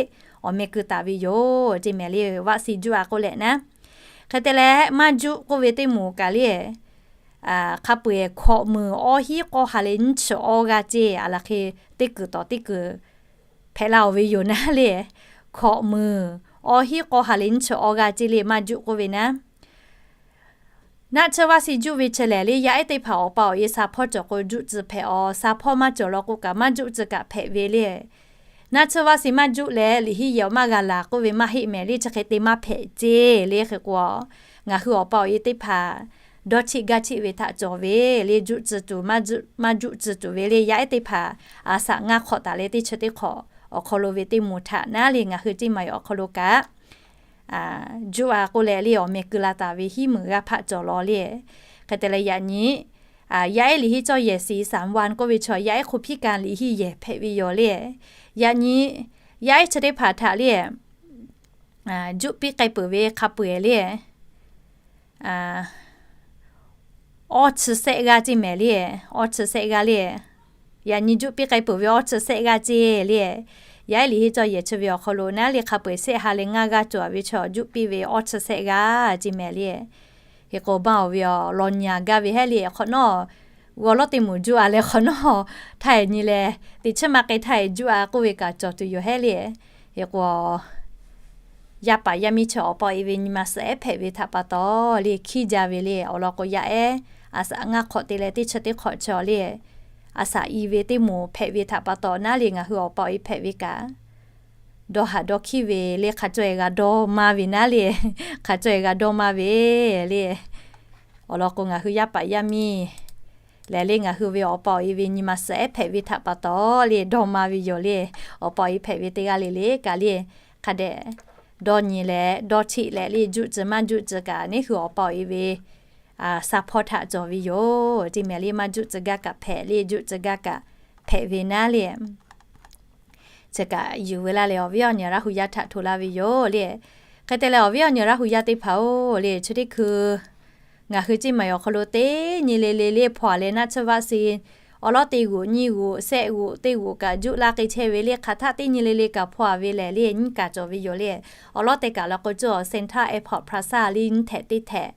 awˬ meh keu taˍ ve yoˬ ceˇ mehˍ le. Vaˆ si juˆ a k'oˆ leh naˉ, hk'e te leh maˇ juˆ k'oˆ ve teˇ moˍ kaꞈ le hk'a peu-eˬ hkawꞈ meunˍ awˇ hiˉ k'awˇ ha leh nyiˇ chi awˇ g'aˇ ceˇ. A laˬ hk'e teˇ kuiˬ tawˍ teˇ kuiˬ hpehꞈ la-oˬ ve yoˬ naˉ le, hkawꞈ meunˍ awˇ hiˉ k'awˇ ha leh nyiˇ chi awˇ g'aˇ ceˇ le maˇ juˆ k'oˆ ve naˉ. Naˆ tsuhˇ vaˆ si juˆ ve chi lehˬ le yaˇ ehˉ teˇ hpaˍ awˬ pa awˬ e sha hpawˇ cawˬ k'o juˆ tcuh hpehꞈ-aˬ, sha hpawˇ maˇ cawˬ law k'o kaꞈ maˇ juˆ tcuh kaꞈ hpehꞈ ve le. Naˆ tsuhˇ vaˆ si maˇ juˆ leh liꞈ hiˉ yehˬ awˬ maˇ g'a laˬ k'oˆ ve maˇ heˆ mehˍ le. Chi hk'e te maˇ hpehꞈ ceˇ le. Hk'e k'o ngaˬ hui awˬ pa awˬ e teˇ hpaˍ dawˇ cheˆ gaˇ cheˆ ve htaꞈ cawˬ ve le juˆ tcuh tuˬ maˇ juˆ tcuh tuˬ ve le yaˇ ehˉ teˇ hpaˍ a shaꞈ ngaˇ hk'awꞈ taˍ leh teˇ chi teˇ hk'awꞈ awˬ hk'aw lo ve teˇ moˍ htaꞈ naˉ le ngaˬ hui Ciˇ maˍ awˬ hk'aw lo kaꞈ juˆ a k'oˆ leh le awˬ meh keu la taˍ ve hiˉ meunˍ g'aˇ hpaˆ cawˬ law le. Hk'e te leh yaꞈ nyi yaˇ ehˉ liꞈ hiˉ cawˇ yehˬ ศรีสังวาลย์ k'oˆ ve chaw yaˇ ehˉ hk'o พิการ liꞈ hiˉ yehˬ hpehꞈ ve yoˬ le. Yaꞈ nyi yaˇ ehˉ chi teˇ hpaˍ htaꞈ le juˆ piˇ k'ai peuˬ ve hk'a peu-eˬ le awˇ chi sehˆ g'aˇ ceˇ mehˍ le, awˇ chi sehˆ g'aˇ le. Yaꞈ nyi juˆ piˇ k'ai peuˬ ve awˇ chi sehˆ g'aˇ ceˇ le. Yaˇ ehˉ liꞈ hiˉ cawˇ yehˬ chi ve awˬ hk'aw lo naˉ le hk'a peu-eˬ sehˆ ha leh ngaˇ g'aˇ cawˬ ve chaw juˆ piˇ ve awˇ chi sehˆ g'aˇ ceˇ mehˍ le. Hk'e k'o baˇ-oˬ ve awˬ lawn nyi a gaˇ ve hehˉ le. Hk'awꞈ nawˉ g'aw lawˉ teˇ moˍ juˆ a leh hk'awꞈ nawˉ htaˇ e nyi leh teꞈ chiˉ maˇ k'ai htaˇ e juˆ a k'oˆ ve kaꞈ cawˬ tuˬ yoˬ hehˉ le. Hk'e k'o yaˇ paˍ yaˇ miˇ chi awˬ pa awˬ e ve nyi ma suhˍ ehˉ hpehꞈ ve htaꞈ pa taw le hkiˇ jaˇ ve le. Awˬ lawn k'o yaˇ ehˉ a shaꞈ ngaˇ hk'awꞈ te leh teˇ chi teˇ hk'awꞈ chi awˬ le a shaꞈ i ve teˇ moˍ hpehꞈ ve htaꞈ pa taw naˉ le ngaˬ hui awˬ pa awˬ e hpehꞈ ve kaꞈ dawˇ haꞈ dawˇ hkiˇ ve le hk'a caweh g'a dawˇ maˇ ve naˉ le, hk'a caweh g'a dawˇ maˇ ve le. Awˬ lawn k'o ngaˬ hui yaˇ paˍ yaˇ miˇ lehˬ le ngaˬ hui ve awˬ pa awˬ e ve nyi ma suhˍ ehˉ hpehꞈ ve htaꞈ pa taw le dawˇ maˇ ve yoˬ le. Awˬ pa awˬ e hpehꞈ ve teˇ g'aˇ le le kaꞈ le hk'a dehꞈ dawˇ nyi leh dawˇ cheˆ leh le juˆ tcuh maˇ juˆ tcuh kaꞈ neˇ hui awˬ pa awˬ e ve sha hpawˇ htaꞈ cawˬ ve yoˬ ceˇ mehˍ le. Maˇ juˆ tcuh gaˇ kaꞈ hpehꞈ le, juˆ tcuh gaˇ kaꞈ hpehꞈ ve naˉ le. Chi kaꞈ yuˬ veu laˇ leh awˬ viˉ awˬ nyi Laˇ hu yaˇ htaꞈ hto laˇ ve yoˬ le. Hk'e te leh awˬ viˉ awˬ nyi Laˇ hu yaˇ teˇ hpaˍ-oˬ le, chi teˇ hkui ngaˬ hui Ciˇ maˍ awˬ hk'aw lo teˇ nyi le le le hpaw-a leh naˆ tsuhˇ vaˆ si awˉ lawˉ teˇ g'uꞈ nyiˇ g'uꞈ sehˆ g'uꞈ teˇ g'uꞈ kaꞈ juˆ laˇ k'ai chehˇ ve le. Hk'aˬ htaˆ teˇ nyi le le kaꞈ hpaw-a ve lehˬ le nyiˇ kaˬ cawˬ ve yoˬ le. Awˬ lawˉ teˇ kaˬ la k'o cawˬ Central Airport Plaza le nyiˇ htehꞈ teˇ htehꞈ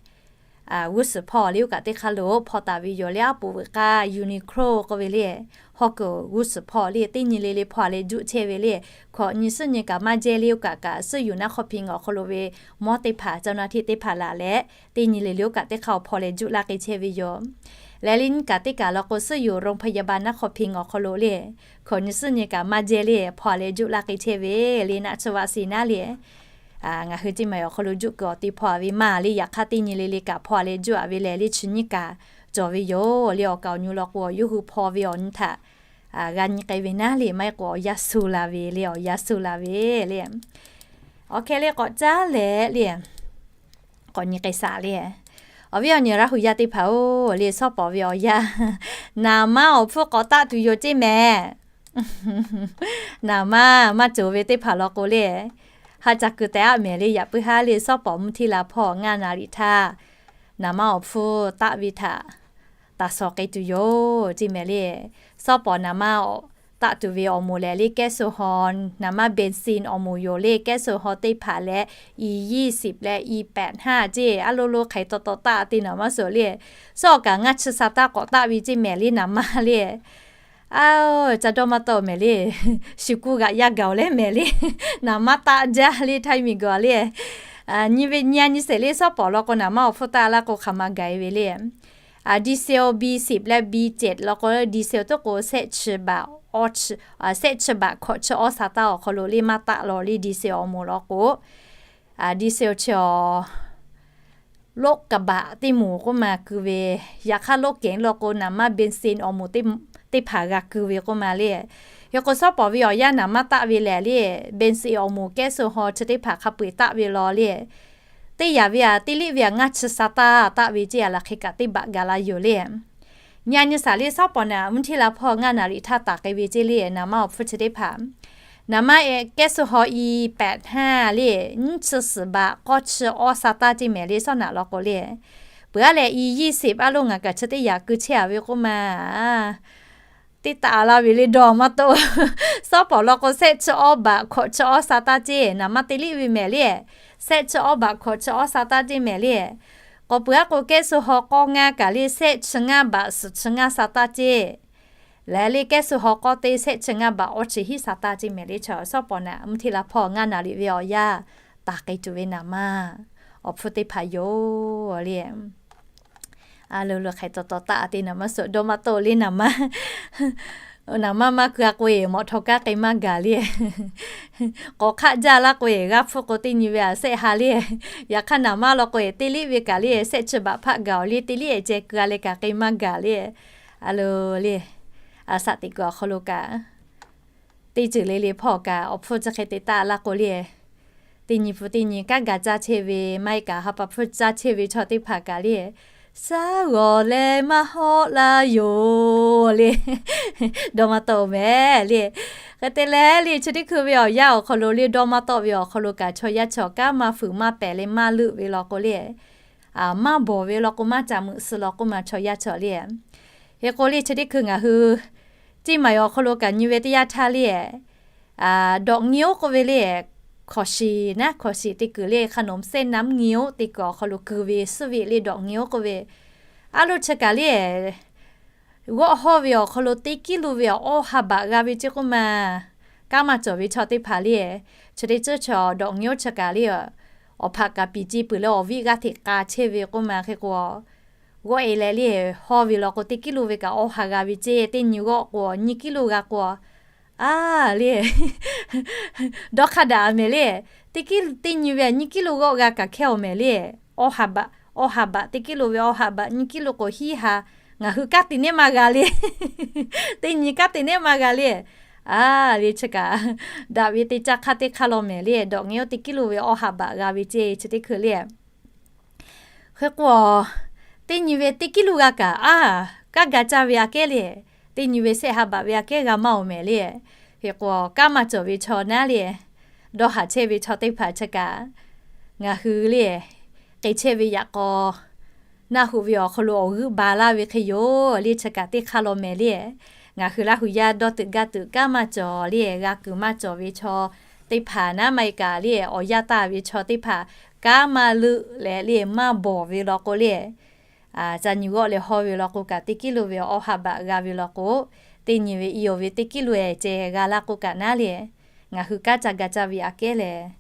g'uˇ suhˍ hpawˇ le oˇ kaꞈ teˇ hk'aˇ lo hpawˇ taˍ ve yoˬ le. Aˉ poꞈ veuꞈ k'aˇ Uniqlo k'oˆ ve le, hawˉ kuiˬ g'uˇ suhˍ hpawˇ le teˇ nyi le le hpawˇ leh juˆ chehˇ ve le. Hkawꞈ nyi suhˉ nyi kaꞈ maˇ jehˇ le oˇ kaꞈ kaꞈ suhˉ yuˬ naˉ hk'aw hpiˇ awˬ hk'aw lo ve mawˇ teˇ hpaˍ เจ้าหน้าที่ teˇ hpaˍ laˬ leh teˇ nyi le le oˇ kaꞈ teˇ hk'aˇ awˬ hpawˇ leh juˆ laˇ k'ai chehˇ ve yoˬ. Leh le nyiˇ kaꞈ teˇ kaꞈ law k'o suhˉ yuˬ โรงพยาบาล naˉ hk'aw hpiˇ awˬ hk'aw lo le, hkawꞈ nyi suhˉ nyi kaꞈ maˇ jehˇ le hpawˇ leh juˆ laˇ k'ai chehˇ ve le. Naˆ tsuhˇ vaꞈ shiˍ naˉ le ngaˬ hui ceˇ maˬ awˬ hk'aw lo juˆ kuiˬ awˬ te hpawˇ ve maˇ le. Yaꞈ hk'aˇ teˇ nyi le le kaꞈ hpawˇ leh juˆ a ve lehˬ le chi nyiˇ kaꞈ cawˬ ve yoˬ le. Awˬ kaˍ awˬ nyu law k'o awˬ yawˇ hui hpawˇ ve awˬ nyi htaꞈ g'a nyi k'ai ve naˉ le maˇ heˆ k'o awˬ yanˇ suh la ve le, awˬ yanˇ suh la ve le. Awˬ hkeh le k'awꞈ caˉ leh le k'awꞈ nyi k'ai shaˍ le. Awˬ viˉ awˬ nyi Laˇ hu yaˇ teˇ hpaˍ-oˬ le, shawˉ pawˍ ve awˬ yanˇ naˍ manˇ awˬ hpfuhˇ k'awꞈ taˆ tuˬ yoˬ ceˇ mehˍ. Naˍ manˇ maˇ cawˬ ve teˇ hpaˍ law k'o le, ha ca kuiˬ tehꞈ aˆ mehˍ le. Yaꞈ puiˉ haˉ le shawˉ pawˍ mvuhˇ htiˇ la hpawˇ ngaˇ naˍ riˍ htaˇ naˍ manˇ awˬ hpfuhˇ taˆ ve htaꞈ taˍ shawˍ k'ai tuˬ yoˬ ceˇ mehˍ le. Shawˉ pawˍ naˍ manˇ taˆ tuˬ ve awˬ moˍ lehˬ le แก๊สโซฮอล์ naˍ manˇ เบนซิน awˬ moˍ yoˬ le. แก๊สโซฮอล์ teˇ hpaˍ leh อี ยี่สิบ leh อี แปดห้า ceˇ a lo lo hk'aiˬ taw taw taˆ te naˍ manˇ suhˍ le. Shawˉ awˬ kaꞈ ngaˇ chi sa taˇ k'awꞈ taˆ ve ceˇ mehˍ le naˍ manˇ le. A, ca dawˇ maˇ tawˆ mehˍ le. Shu kuˇ g'aꞈ yaˇ gaˬ-oˬ leh mehˍ le. Naˍ manˇ taˆ jaˇ le htaiˇ miˬ guiˬ le. Nyi ve nyi a nyi sheˍ le shawˉ pawˍ law k'o naˍ manˇ awˬ hpfuhˇ taˆ laˇ k'o hk'aˬ ma gaˬ e ve le. ดีเซล บี สิบ leh บี เจ็ด law k'o ดีเซล teˇ k'o shehˆ chi baꞈ, shehˆ chi baꞈ hkawꞈ chi awˇ sa taˇ awˬ hk'aw lo le maˇ taˆ law le ดีเซล awˬ moˍ law k'o. ดีเซล chi awˬ รถกระบะ teˇ moˍ k'oˆ ma keu ve, yaꞈ hk'aˇ รถเก๋ง law k'o naˍ manˇ เบนซิน awˬ moˍ teˇ hpaˍ g'a keu ve k'oˆ ma le. Hk'e k'o shawˉ pawˍ ve awˬ yanˇ naˍ manˇ taˆ ve lehˬ le, เบนซิน awˬ moˍ แก๊สโซฮอล์ chi teˇ hpaˍ hk'a peu-eˬ taˆ ve law le. Teˇ yanˇ ve aꞈ teˇ liˇ ve aꞈ ngaˇ chi sa taˇ taˆ ve ceˇ a laˬ hk'e kaꞈ teˇ baꞈ gaˬ la yoˬ le. Nyi a nyi shaˍ le shawˉ pawˍ naˍ mvuhˇ htiˇ la hpawˇ ngaˇ naˍ riˍ htaˇ taˍ k'ai ve ceˇ le naˍ manˇ awˬ hpfuhˇ chi teˇ hpaˍ. Naˍ manˇ แก๊สโซฮอล์ อี แปดห้า le, nyiˇ chi suhˍ baꞈ k'awˇ chi awˇ sa taˇ ceˇ mehˍ le shawˉ naꞈ law k'o le. Peuˬ aˉ leh อี ยี่สิบ a lo ngaˬ kaꞈ chi teˇ yanˇ keu chehˇ a ve k'oˆ ma teˇ taꞈ la ve le dawˇ maˇ tawˆ. Shawˉ pawˍ law k'o shehˆ chi awˇ baꞈ hkawꞈ chi awˇ sa taˇ ceˇ naˍ manˇ teˇ liˇ ve mehˍ le. Shehˆ chi awˇ baꞈ hkawꞈ chi awˇ sa taˇ ceˇ mehˍ le. K'awꞈ peuˬ aˉ k'o แก๊สโซฮอล์ k'awˇ ngaˇ kaꞈ le shehˆ chi ngaˇ baꞈ suhˍ chi ngaˇ sa taˇ ceˇ. Lehˬ le แก๊สโซฮอล์ k'awˇ teˇ shehˆ chi ngaˇ baꞈ awˇ chi hiˉ sa taˇ ceˇ mehˍ le. Chaw shawˉ pawˍ naˍ mvuhˇ htiˇ la hpawˇ ngaˇ naˍ riˍ ve awˬ yanˇ taˍ k'ai tuˬ ve naˍ manˇ awˬ hpfuhˇ teˇ hpaˍ yoˬ le. A lo lo hk'aiˬ taw taw taˆ te naˍ manˇ suhˍ dawˇ maˇ tawˆ le naˍ manˇ. Naˍ manˇ maˇ keu a k'o e mawꞈ htaw kaˇ k'ai maˇ gaˬ le. K'awꞈ hk'aˆ jaˇ laˇ k'o e g'aˇ hpfuhˇ k'o teˇ nyi ve aꞈ shehˆ ha le. Yaꞈ hk'aˇ naˍ manˇ law k'o e teˇ liˇ ve kaꞈ le shehˆ chi baꞈ hpaˆ gaˬ-oˬ le teˇ liˇ e ceh keu a leh kaꞈ k'ai maˇ gaˬ le. A lo le, a shaꞈ teꞈ kuiˬ awˬ hk'aw lo kaꞈ teˇ ceuˬ le le hpawˇ kaꞈ awˬ hpfuhˇ chi hk'e te taˆ laˇ k'o le, teˇ nyi hpu teˇ nyi kanˉ ga caˇ chehˇ ve maˇ heˆ kaꞈ ha pa hpfuhˇ caˇ chehˇ ve chaw teˇ hpaˍ kaꞈ le, shaˉ g'awˬ leh maˇ hawˆ laˇ yoˬ le. Dawˇ maˇ tawˆ mehˍ le. Hk'e te leh le chi teˇ hkui ve awˬ yanˇ awˬ hk'aw lo le dawˇ maˇ tawˆ ve awˬ hk'aw lo kaꞈ chaw yaˇ chaw kanˉ maˇ fuiˍ maˇ pehˍ leh maˇ leuˆ ve law k'o le, maˇ bawˬ ve law k'o maˇ caꞈ meuꞈ suh law k'oˆ ma chaw yaˇ chaw le. Hk'e k'o le chi teˇ hkui ngaˬ hui ceˇ maˬ awˬ hk'aw lo kaꞈ nyi ve teˇ yanˇ htaˇ le, dawꞈ nyi oˉ k'oˆ ve le, hkawˍ shiˍ naˉ hkawˍ shiˍ te kuiˬ le ขนมเส้นน้ำเงี้ยว te kuiˬ awˬ hk'aw lo keu ve suhˉ ve le dawꞈ nyi oˉ k'oˆ ve, a lo chi kaꞈ le g'awˆ hawˇ ve awˬ hk'aw lo teˇ kiˉ lo ve awˬ awˇ ha baꞈ g'a ve ceˇ k'oˆ ma. Kanˉ maˇ cawˬ ve chaw teˇ hpaˍ le, chi teˇ ceuˬ chaw dawꞈ nyi oˉ chi kaꞈ le, awˬ hpaꞈ kaꞈ piˍ ce peuˬ leh awˬ viˉ g'aˇ hteꞈ k'a chehˇ ve k'oˆ ma. Hk'e k'o g'awˆ e leh le hawˇ ve law k'o teˇ kiˉ lo ve kaꞈ awˇ ha g'a ve ceˇ. Teˇ nyi g'awˆ k'o nyiˇ kiˉ lo g'a k'o, a le dawˇ hk'aˇ daꞈ mehˍ le. Teˇ kiˉ teˇ nyi ve nyiˇ kiˉ lo g'awˆ g'a kaꞈ hkehˇ-oˬ mehˍ le. Awˇ ha baꞈ, awˇ ha baꞈ teˇ kiˉ lo ve awˇ ha baꞈ nyiˇ kiˉ lo k'o hiˉ ha, ngaˬ hui kanˉ te nehˉ maˇ g'a le. Teˇ nyi kanˉ te nehˉ maˇ g'a le. A le chi kaꞈ daꞈ ve teˇ caˇ hk'aˇ teˇ hk'aˇ law mehˍ le. Dawꞈ nyi oˉ teˇ kiˉ lo ve awˇ ha baꞈ g'a ve ceˇ chi teˇ hkui le. Hk'e k'o teˇ nyi ve teˇ kiˉ lo g'a kaꞈ a, kanˉ ga caˇ ve aꞈ kehˉ le, teˇ nyi ve shehˆ ha baꞈ ve aꞈ kehˉ g'a maˇ-oˬ mehˍ le. Hk'e k'o kanˉ maˇ cawˬ ve chaw naˉ le, dawˇ haˍ chehˇ ve chaw teˇ hpaˍ chi kaꞈ ngaˬ hui le k'ai chehˇ ve yaꞈ k'aw naˆ hoꞈ ve awˬ hk'aw lo awˬ g'euˆ ba laˇ ve hk'e yoˬ le. Chi kaꞈ teˇ hk'aˇ law mehˍ le. Ngaˬ hui Laˇ hu yaˇ dawˇ teuꞈ gaˇ teuꞈ kanˉ maˇ cawˬ le, g'a kuiˬ maˇ cawˬ ve chaw teˇ hpaˍ naˉ maˇ heˆ kaꞈ le, awˬ yanˇ taˇ ve chaw teˇ hpaˍ kanˉ maˇ leuˆ leh le maˇ bawˬ ve law k'o le, ca nyi g'awˆ leh haw ve law k'o kaꞈ teˇ kiˇ lo ve awˬ ha baꞈ g'a ve law k'o, teˇ nyi ve i awˬ ve teˇ kiˇ lo ceh g'a laˇ k'o kaꞈ naˉ le, ngaˬ hui kanˉ ca ga caˇ ve aꞈ kehˉ lehˬ,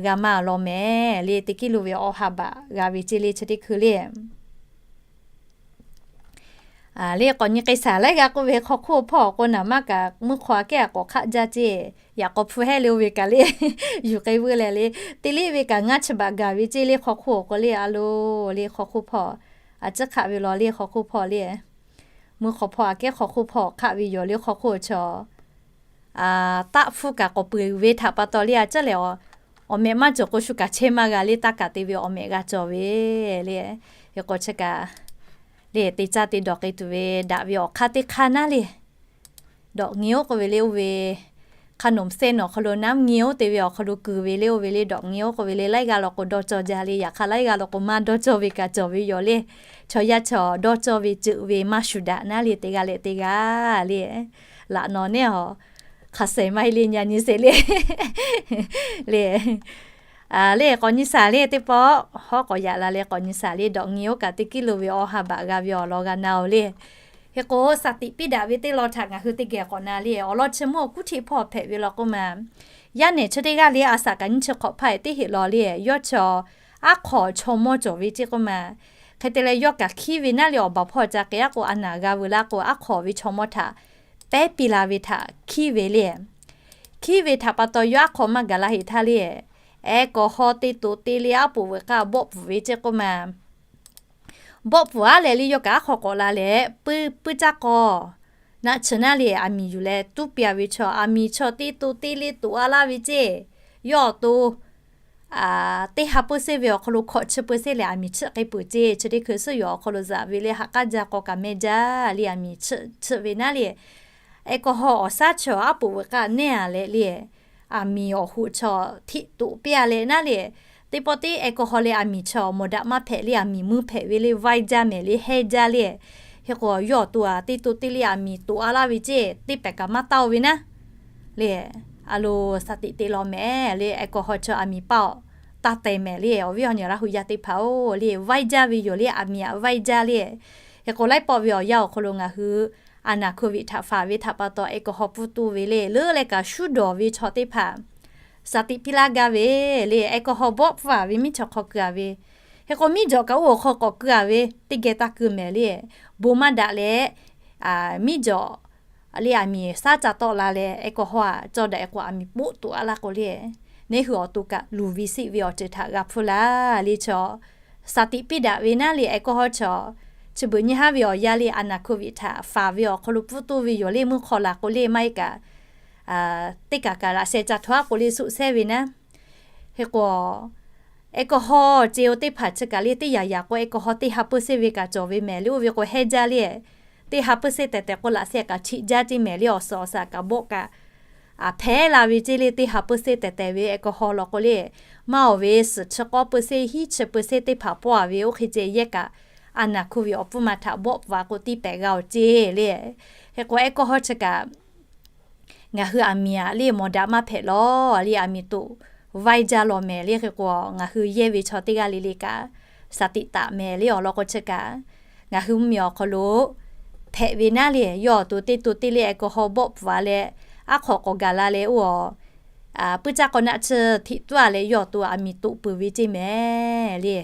g'a maˇ law mehˍ le, teˇ kiˇ lo ve awˬ ha baꞈ g'a ve ceˇ le chi teˇ hkui le. Le k'awꞈ nyi k'ai shaˍ laiˉ g'aˇ k'oˆ ve hk'aw hk'oˆ hpawˇ k'o naˍ maˇ kaꞈ mvuhˇ hk'aw aꞈ kehˉ a k'awꞈ hk'aˆ jaˇ ceˇ. Yaꞈ k'aw hpu hehˉ le oˇ ve kaꞈ le yuˬ k'ai veu leh le, teˇ leˆ ve kaꞈ ngaˇ chi baꞈ gaˬ ve ceˇ le hk'aw hk'oˆ k'o le. A lo le hk'aw hk'oˆ hpawˇ, a ciˉ hk'aˆ ve law le hk'aw hk'oˆ hpawˇ le, mvuhˇ hk'aw hpawˇ aꞈ kehˉ hk'aw hk'oˆ hpawˇ hk'aˆ ve yoˬ le hk'aw hk'oˆ chaw taˆ hpfuhˇ kaꞈ k'awꞈ peuˬ ve htaꞈ pa taw le a ciˉ lehˬ, awˬ mehꞈ maˇ cawˬ k'o shu kaꞈ chehˇ maˇ g'a le, taˇ kaꞈ te ve awˬ mehꞈ g'a cawˬ ve le. Hk'e k'o chi kaꞈ le te caˇ te dawˬ k'ai tuˬ ve daꞈ ve awˬ hk'aˇ teˇ hk'aˇ naˉ le, dawꞈ nge oˉ k'oˆ ve le oˇ ve hk'a nawˬ sehˉ nawˬ awˬ hk'aw lo naˉ nge oˉ te ve awˬ hk'aw lo kuiˬ ve le oˇ ve le dawꞈ nge oˉ k'oˆ ve le laiˉ g'aˇ law k'o dawˇ cawˇ jaˇ le. Yaꞈ hk'aˇ laiˉ g'aˇ law k'o maˇ dawˇ cawˇ ve kaꞈ cawˬ ve yoˬ le. Chaw yaˇ chaw dawˇ cawˇ ve ceuˬ ve maˇ shuˍ daꞈ naˉ le teˇ g'aˇ leh teˇ g'aˇ le. Laꞈ naw neˇ a hk'aˬ shehˍ maˇ heˆ le nyi nyi sheˍ le le. Le k'awꞈ nyi shaˍ le teˇ pawˆ hawˉ k'awꞈ yaꞈ la leh k'awꞈ nyi shaˍ le dawꞈ nge oˉ kaꞈ teˇ kiˇ lo ve awˬ ha baꞈ g'a ve awˬ lawn g'a na oˬ le. Hk'e k'o shaˍ tiꞈ piˇ daꞈ ve teˇ lawn htaꞈ ngaˬ hui teˇ geh k'awꞈ na le. Awˬ lawn chi mvuhˇ awˬ kuˉ htiˆ hpawˇ hpehꞈ ve law k'o ma, yaˇ nehˬ chi teˇ g'aˇ le a shaꞈ kaꞈ nyiˇ chi hk'awꞈ hpaˇ teˇ heˆ law le, yawˇ chaw aˉ hk'aw chaw mawˇ cawˬ ve ceˇ k'oˆ ma. Hk'e te leh yawˇ kaꞈ hkiˉ ve naˉ le awˬ baˬ hpawˇ ca k'ai a k'o a naˍ g'a veu laˇ k'o aˉ hk'aw ve chaw mawˇ htaꞈ pehˉ piˇ la ve htaꞈ hkiˉ ve le. Hkiˉ ve htaꞈ pa taw yawˇ aˉ hk'aw maˇ gaˬ la heˆ htaˇ le, aircon hawˇ teˇ to teˇ le aˉ poꞈ veuꞈ k'aˇ bawˆ pfuhˍ ve ceˇ k'oˆ ma. Bawˆ pfuhˍ aˉ leh le yawˇ kaꞈ aˉ hk'aw k'awꞈ la leh puiˉ puiˉ caˇ k'aw naˆ chi naˉ le aˬ miˍ yuˬ leh tuˉ piˇ a ve chaw, aˬ miˍ chaw teˇ to teˇ le toꞈ a laˇ ve ceˇ. Yawˇ awˬ to teˇ ha peuˬ seˇ ve awˬ hk'aw lo hkawꞈ chi peuˬ seˇ leh aˬ miˍ chiˆ k'ai peuˬ ceˇ. Chi teˇ hkui suhˉ yoˬ awˬ hk'aw lo zaꞈ ve le haꞈ k'aˉ jaˇ k'aw kaꞈ meh jaˇ le aˬ miˍ chiˆ ve naˉ le. Aircon hawˇ awˬ shaˉ chaw aˉ poꞈ veuꞈ k'aˇ neˇ a leh le, aˬ miˍ awˬ hoꞈ chaw htiꞈ toꞈ piˇ a leh naˉ le. Teˇ pawˆ teˇ aircon hawˇ leh aˬ miˍ chaw mawˬ daꞈ maˇ hpehꞈ le aˬ miˍ meuˇ hpehꞈ ve le vaiˇ jaˇ mehˍ le hehˇ jaˇ le. Hk'e k'o yawˇ awˬ to a teˇ to teˇ le aˬ miˍ toꞈ a laˇ ve ceˇ teˇ pehˍ kaꞈ maˇ taˇ oˬ ve naˉ le. A lo shaˍ tiꞈ te law mehˍ le aircon hawˇ chaw aˬ miˍ paˇ awˬ taˇ teh mehˍ le awˬ viˉ awˬ nyi Laˇ hu yaˇ teˇ hpaˍ oˬ le vaiˇ jaˇ ve yoˬ le aˬ miˍ aꞈ vaiˇ jaˇ le. Hk'e k'o laiˉ pawˆ ve awˬ yanˇ awˬ hk'aw lo ngaˬ hui a naˍ hkui viꞈ htaꞈ faˍ ve htaꞈ pa taw aircon hawˇ pfuhˇ tuˬ ve le leuˉ leh kaꞈ shuˉ dawˬ ve chaw teˇ hpaˍ shaˍ tiꞈ piˇ laˇ gaˇ ve le aircon hawˇ bawˆ pfuhˇ a ve miˇ chaw hk'aw keu a ve. Hk'e k'o miˇ jawꞈ kaꞈ oˇ awˬ hk'aw k'awꞈ keu a ve teˇ geh taˇ keu mehˍ le. Bon maˇ daꞈ leh miˇ jawꞈ le aˬ miˍ shaˉ ca tawˆ la leh aircon hawˇ a cawˇ daꞈ k'o aˬ miˍ poˆ toꞈ a laˇ k'o le, neˇ hui awˬ to kaꞈ luˬ ve siˆ ve awˬ ceuˬ htaꞈ g'a hpfuhˇ laˇ le chaw shaˍ tiꞈ piˇ daꞈ ve naˉ le aircon hawˇ chaw chi beuꞈ nyi haˉ ve awˬ yanˇ le a naˍ hkui viꞈ htaꞈ faˍ ve awˬ hk'aw lo pfuhˇ tuˬ ve yoˬ le meuˇ hk'aw laˬ k'o le maˇ heˆ kaꞈ teˇ kaˬ kaꞈ laꞈ sheh ca htaw a k'o le suˆ sehˉ ve naˉ. Hk'e k'o aircon hawˇ ce oˬ teˇ hpaˍ chi kaꞈ le teˇ yaꞈ yaꞈ k'o aircon hawˇ teˇ ha peuˬ seˇ ve kaꞈ cawˬ ve mehˍ le oˇ ve k'o hehˇ jaˇ le. Teˇ ha peuˬ seˇ tehˬ tehˬ k'o laꞈ sheh kaꞈ chiꞈ jaˇ ceˇ mehˍ le awˬ suhˍ awˬ suhˍ kaꞈ bawˆ kaꞈ a hpehˇ la ve ceˇ le teˇ ha peuˬ seˇ tehˬ tehˬ ve aircon hawˇ law k'o le maˇ awˬ ve suhˍ chi k'awˇ peuˬ seˇ hiˉ chi peuˬ seˇ teˇ hpaˍ pawˆ a ve oˇ hk'e ceh yehˇ kaꞈ a naˍ hkui viꞈ awˬ pfuhˇ ma htaꞈ bawˆ pfuhˍ a k'o tiˇ pehˍ g'a awˬ ceˇ le. Hk'e k'o aircon hawˇ chi kaꞈ ngaˬ hui aˬ miˍ aꞈ le mawˬ daꞈ maˇ hpehꞈ law le aˬ miˍ toꞈ vaiˇ jaˇ law mehˍ le hk'e k'o ngaˬ hui yehˇ ve chaw teˇ g'aˇ le le kaꞈ shaˍ tiꞈ taˍ mehˍ le awˬ lawn k'o chi kaꞈ ngaˬ hui mvuhˇ miˬ awˬ hk'aw lo hpehꞈ ve naˉ le yawˇ awˬ to teˇ to teˇ le aircon hawˇ bawˆ pfuhˍ a leh aˉ hk'aw k'awꞈ gaˬ la leh oˇ a puiˉ caˇ k'aw naˆ chi htiꞈ tuˉ a leh yawˇ awˬ to aˬ miˍ toꞈ peuˬ ve ceˇ mehˍ le.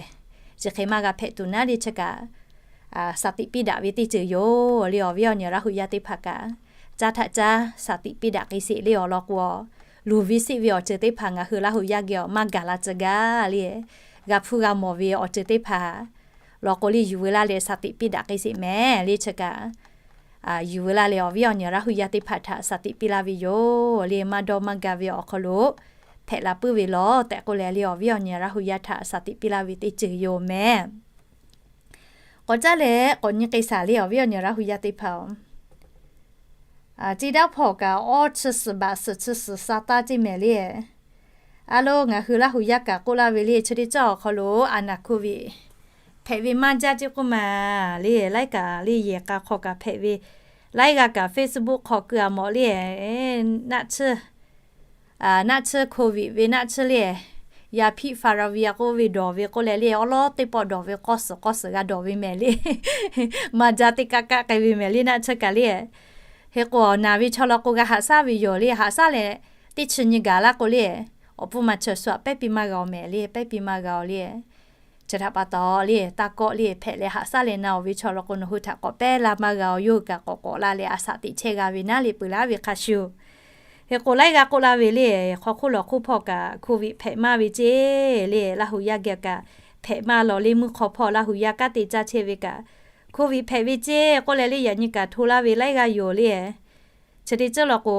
Chi hk'e maˇ g'a hpehꞈ tuˬ naˉ le chi kaꞈ shaˍ tiꞈ piˇ daꞈ ve teˇ ceuˬ yoˬ le awˬ viˉ awˬ nyi Laˇ hu yaˇ teˇ hpaˍ kaꞈ caˇ htaꞈ caˇ shaˍ tiꞈ piˇ daꞈ k'ai sheˍ le awˬ lawn k'o luˬ ve siˆ ve awˬ ceuˬ teˇ hpaˍ ngaˬ hui Laˇ hu yaˇ geh awˬ maˇ gaˬ la tcuh gaˇ le. G'a hpfuhˇ g'a mawˬ ve awˬ ceuˬ teˇ hpaˍ lawn k'o le yuˬ veu laˇ leh shaˍ tiꞈ piˇ daꞈ k'ai sheˍ mehˍ le chi kaꞈ yuˬ veu laˇ leh awˬ viˉ awˬ nyi Laˇ hu yaˇ teˇ hpaˍ htaꞈ shaˍ tiꞈ piˇ laˇ ve yoˬ le maˇ dawˇ maˇ gaˇ ve awˬ hk'aw lo hpehꞈ la puiˉ ve lawˬ tehꞈ k'oˆ leh le awˬ viˉ awˬ nyi Laˇ hu yaˇ htaꞈ shaˍ tiꞈ piˇ laˇ ve teˇ ceuˬ yoˬ mehˍ. K'awꞈ caˇ leh k'awꞈ nyi k'ai shaˍ le awˬ viˉ awˬ nyi Laˇ hu yaˇ teˇ hpaˍ oˬ, ci daˇ hpawˇ kaꞈ awˇ chi suhˍ baꞈ suhˍ chi suhˍ sha taˇ ceˇ mehˍ le. A lo ngaˬ hui Laˇ hu yaˇ kaꞈ k'oˆ laˇ ve le chi teˇ cawˇ awˬ hk'aw lo a naˍ hkui viꞈ hpehꞈ ve maˇ jaˇ ceˇ k'oˆ ma le laiˉ kaꞈ le yehˬ k'a hk'aw kaꞈ hpehꞈ ve laiˉ g'aˇ kaꞈ Facebook hk'aw keu a mawˬ le naˆ tsuhˇ Naˆ tsuhˇ โควิด ve naˆ tsuhˇ le, ยาพิษฟาวิรัม k'oˆ ve dawˬ ve k'oˆ leh le, awˉ lawˉ teˇ pawˆ dawˬ ve k'awˇ suhˍ k'awˇ suhˍ g'a dawˬ ve mehˍ le. Maˇ jaˇ teˇ kaˆ kaˆ k'ai ve mehˍ le naˆ tsuhˇ kaꞈ le. Hk'e k'o naˬ ve chaw law k'o g'a haꞈ shaˉ ve yoˬ le. Haꞈ shaˉ leh teˇ chi nyi gaˬ laˇ k'o le, awˬ pfuhˇ ma chaweh shu aꞈ pehˉ piˇ maˇ g'a-oˬ mehˍ le, pehˉ piˇ maˇ g'a-oˬ le. Chi htaꞈ pa taw le, taˇ kawˆ le, hpehꞈ leh haꞈ shaˉ leh na-oˬ ve chaw law k'o nawˬ hui htaꞈ k'awꞈ pehˉ laˇ maˇ g'a-oˬ, yawˇ hui kaꞈ k'awꞈ k'awꞈ la leh a shaꞈ teꞈ chehˇ g'a ve naˉ le peuˬ laˇ ve hk'a shuˍ. Hk'e k'o laiˉ g'aˇ k'oˆ laˇ ve le, hk'aw hk'oˆ lawˬ hk'oˆ hpawˇ kaꞈ โควิด hpehꞈ maˇ ve ceˇ le, Laˇ huˍ yaˇ geh kaꞈ hpehꞈ maˇ lawˬ le, mvuhˇ hk'aw hpawˇ Laˇ huˍ yaˇ kanˉ te caˇ chehˇ ve kaꞈ โควิด hpehꞈ ve ceˇ k'oˆ leh le, yaꞈ nyi kaꞈ hto laˇ ve laiˉ g'aˇ yoˬ le. Chi teˇ ceuˬ law k'o,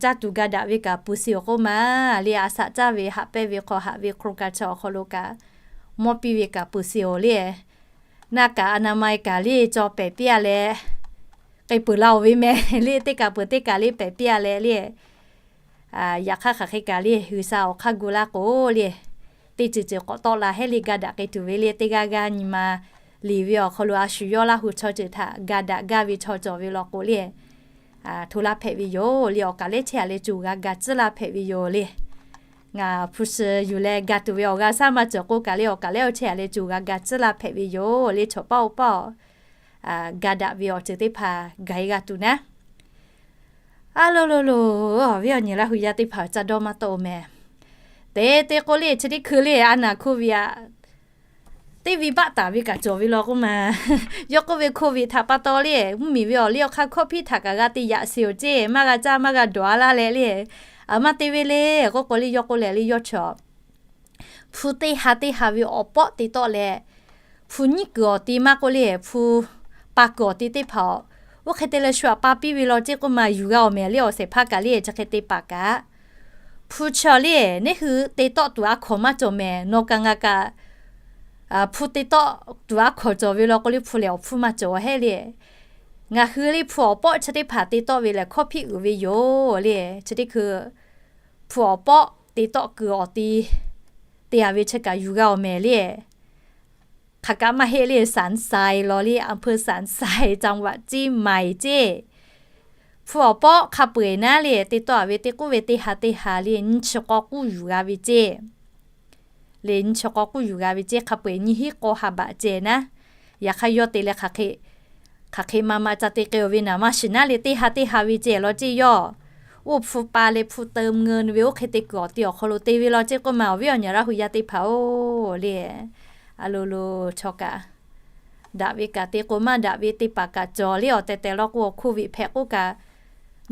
caˇ tuˬ ga daꞈ ve kaꞈ peuˬ sheˍ-oˬ k'oˆ ma le, a shaꞈ caˇ ve haꞈ pehnˇ ve hk'aw haꞈ ve โครงการ chi awˬ hk'aw lo kaꞈ mawˇ piˇ ve kaꞈ peuˬ sheˍ-oˬ le. Naˆ kaꞈ อนามัย kaꞈ le caw pehˍ piˇ-a leh, k'ai peuˬ la-oˬ ve mehˍ le, teˇ kaꞈ peuˬ teˇ kaꞈ le pehˍ piˇ-a leh le. Yaꞈ hk'aˇ hk'aˬ hk'e kaꞈ le G'uiˬsha awˬ hk'aˇ gu laˇ k'o le, teˇ ceuˬ ceuˬ k'awꞈ tawˆ la hehˉ le ga daꞈ k'ai tuˬ ve le, teˇ g'aˇ g'aˇ nyi ma liꞈ ve awˬ hk'aw lo a shu yawˇ Laˇ huˍ chaw ceuˬ htaꞈ ga daꞈ gaˇ ve chaw cawˬ ve law k'o le, hto laˇ hpehꞈ ve yoˬ le. Awˬ kaˍ lehˉ chehˇ-a leh cuˬ g'a ga tcuhˉ laˇ hpehꞈ ve yoˬ le. Ngaˬ hpu shi yuˬ leh ga tuˬ ve awˬ g'a shaˉ maˇ cawˬ k'oˆ kaꞈ le, awˬ kaˍ lehˉ-oˬ chehˇ-a leh cuˬ g'a ga tcuhˉ laˇ hpehꞈ ve yoˬ le. Chaw paˇ-oˬ paˇ-oˬ, ga daꞈ ve awˬ ceuˬ teˇ hpaˍ gaˬ-e g'a tuˬ naˉ. A lo lo lo, awˬ viˉ awˬ nyi Laˇ huˍ yaˇ teˇ hpaˍ caˇ dawˇ maˇ tawˆ-oˬ mehˍ. Teˇ teˇ k'oˆ le, chi teˇ hkui le a naˬ โควิด aꞈ, teˇ ve baˆ taˍ ve kaꞈ cawˬ ve law k'oˆ ma. Yawˇ k'oˆ ve โควิด htaꞈ pa taw le, mvuhˇmiˬ ve awˬ liˇ awˬ hk'aˇ hkawˇ hpiˇ htaꞈ kaꞈ g'a te yaꞈ sheˍ-oˬ ceˇ, maˇ g'a caˇ maˇ g'a dawˬ-a laˇ leh le. Aˬ, maˇ te ve le k'oˆ k'o le, yawˇ k'oˆ leh le, yawˇ chaw hpu teˇ ha teˇ ha ve awˬ pawˆ te tawˆ leh, hpu nyiˉ kuiˬ awˬ ti maˇ k'oˆ le, hpu pa kuiˬ awˬ ti teˇ hpaˍ-oˬ, oˇ hk'e te leh shu aꞈ pa piˇ ve law ceˇ k'oˆ ma, yuˬ g'a-oˬ mehˍ le. Awˬ shehˍ hpaˇ kaꞈ le chi hk'e te paˍ kaꞈ, hpu chi le, neˇ hui te tawˆ tuˬ a hkawnˍ maˇ cawˬ mehˍ. Nawˬ kaꞈ ngaˬ kaꞈ hpu te tawˆ tuˬ a hkawnˍ cawˬ ve law k'o le, hpu lehˬ awˬ hpfuhˇ maˇ cawˬ heˉ le. Ngaˬ hui le hpu awˬ pawˆ chi teˇ hpaˍ te tawˆ ve lehˬ hkawˇ hpiˇ uiˍ ve yoˬ le. Chi teˇ hkui hpu awˬ pawˆ te tawˆ kuiˬ awˬ ti te-a ve chi kaꞈ yuˬ g'a-oˬ mehˍ le. Hk'aˬ kaꞈ maˇ heˆ le, สันทราย law le, อำเภอสันทราย จังหวัดเชียงใหม่ ceˇ. Hpu awˬ pawˆ hk'a peu-eˬ naˉ le te tawˆ-a ve teˇ k'oˆ ve teˇ ha teˇ ha le nyiˇ chi k'awˇ k'uˉ yuˬ g'a ve ceˇ. Le nyiˇ chi k'awˇ k'uˉ yuˬ g'a ve ceˇ, hk'a peu-eˬ nyiˇ hinˉ k'awˇ ha baꞈ ceh naˉ. Yaꞈ hk'aˇ yawˇ te leh hk'aˬ hk'e, hk'aˬ hk'e ma ma ca te k'ai-oˬ ve naˍ maˇ shiˍ naˉ le, teˇ ha teˇ ha ve ceh law ceˇ yawˇ. Oˇ hpu pa leh hpu teu mvuh ve oˇ hk'e te kuiˬ awˬ ti awˬ hk'aw lo te ve law ceˇ k'oˆ ma, awˬ viˉ awˬ nyi Laˇ huˍ yaˇ teˇ hpaˍ-oˬ le. A lo lo, chaw kaꞈ daꞈ ve kaꞈ te k'o, maˇ daꞈ ve teˇ hpaˍ kaꞈ cawˬ le. Awˬ tehˬ tehˬ law k'o, awˬ โควิด hpehꞈ k'oˆ kaꞈ,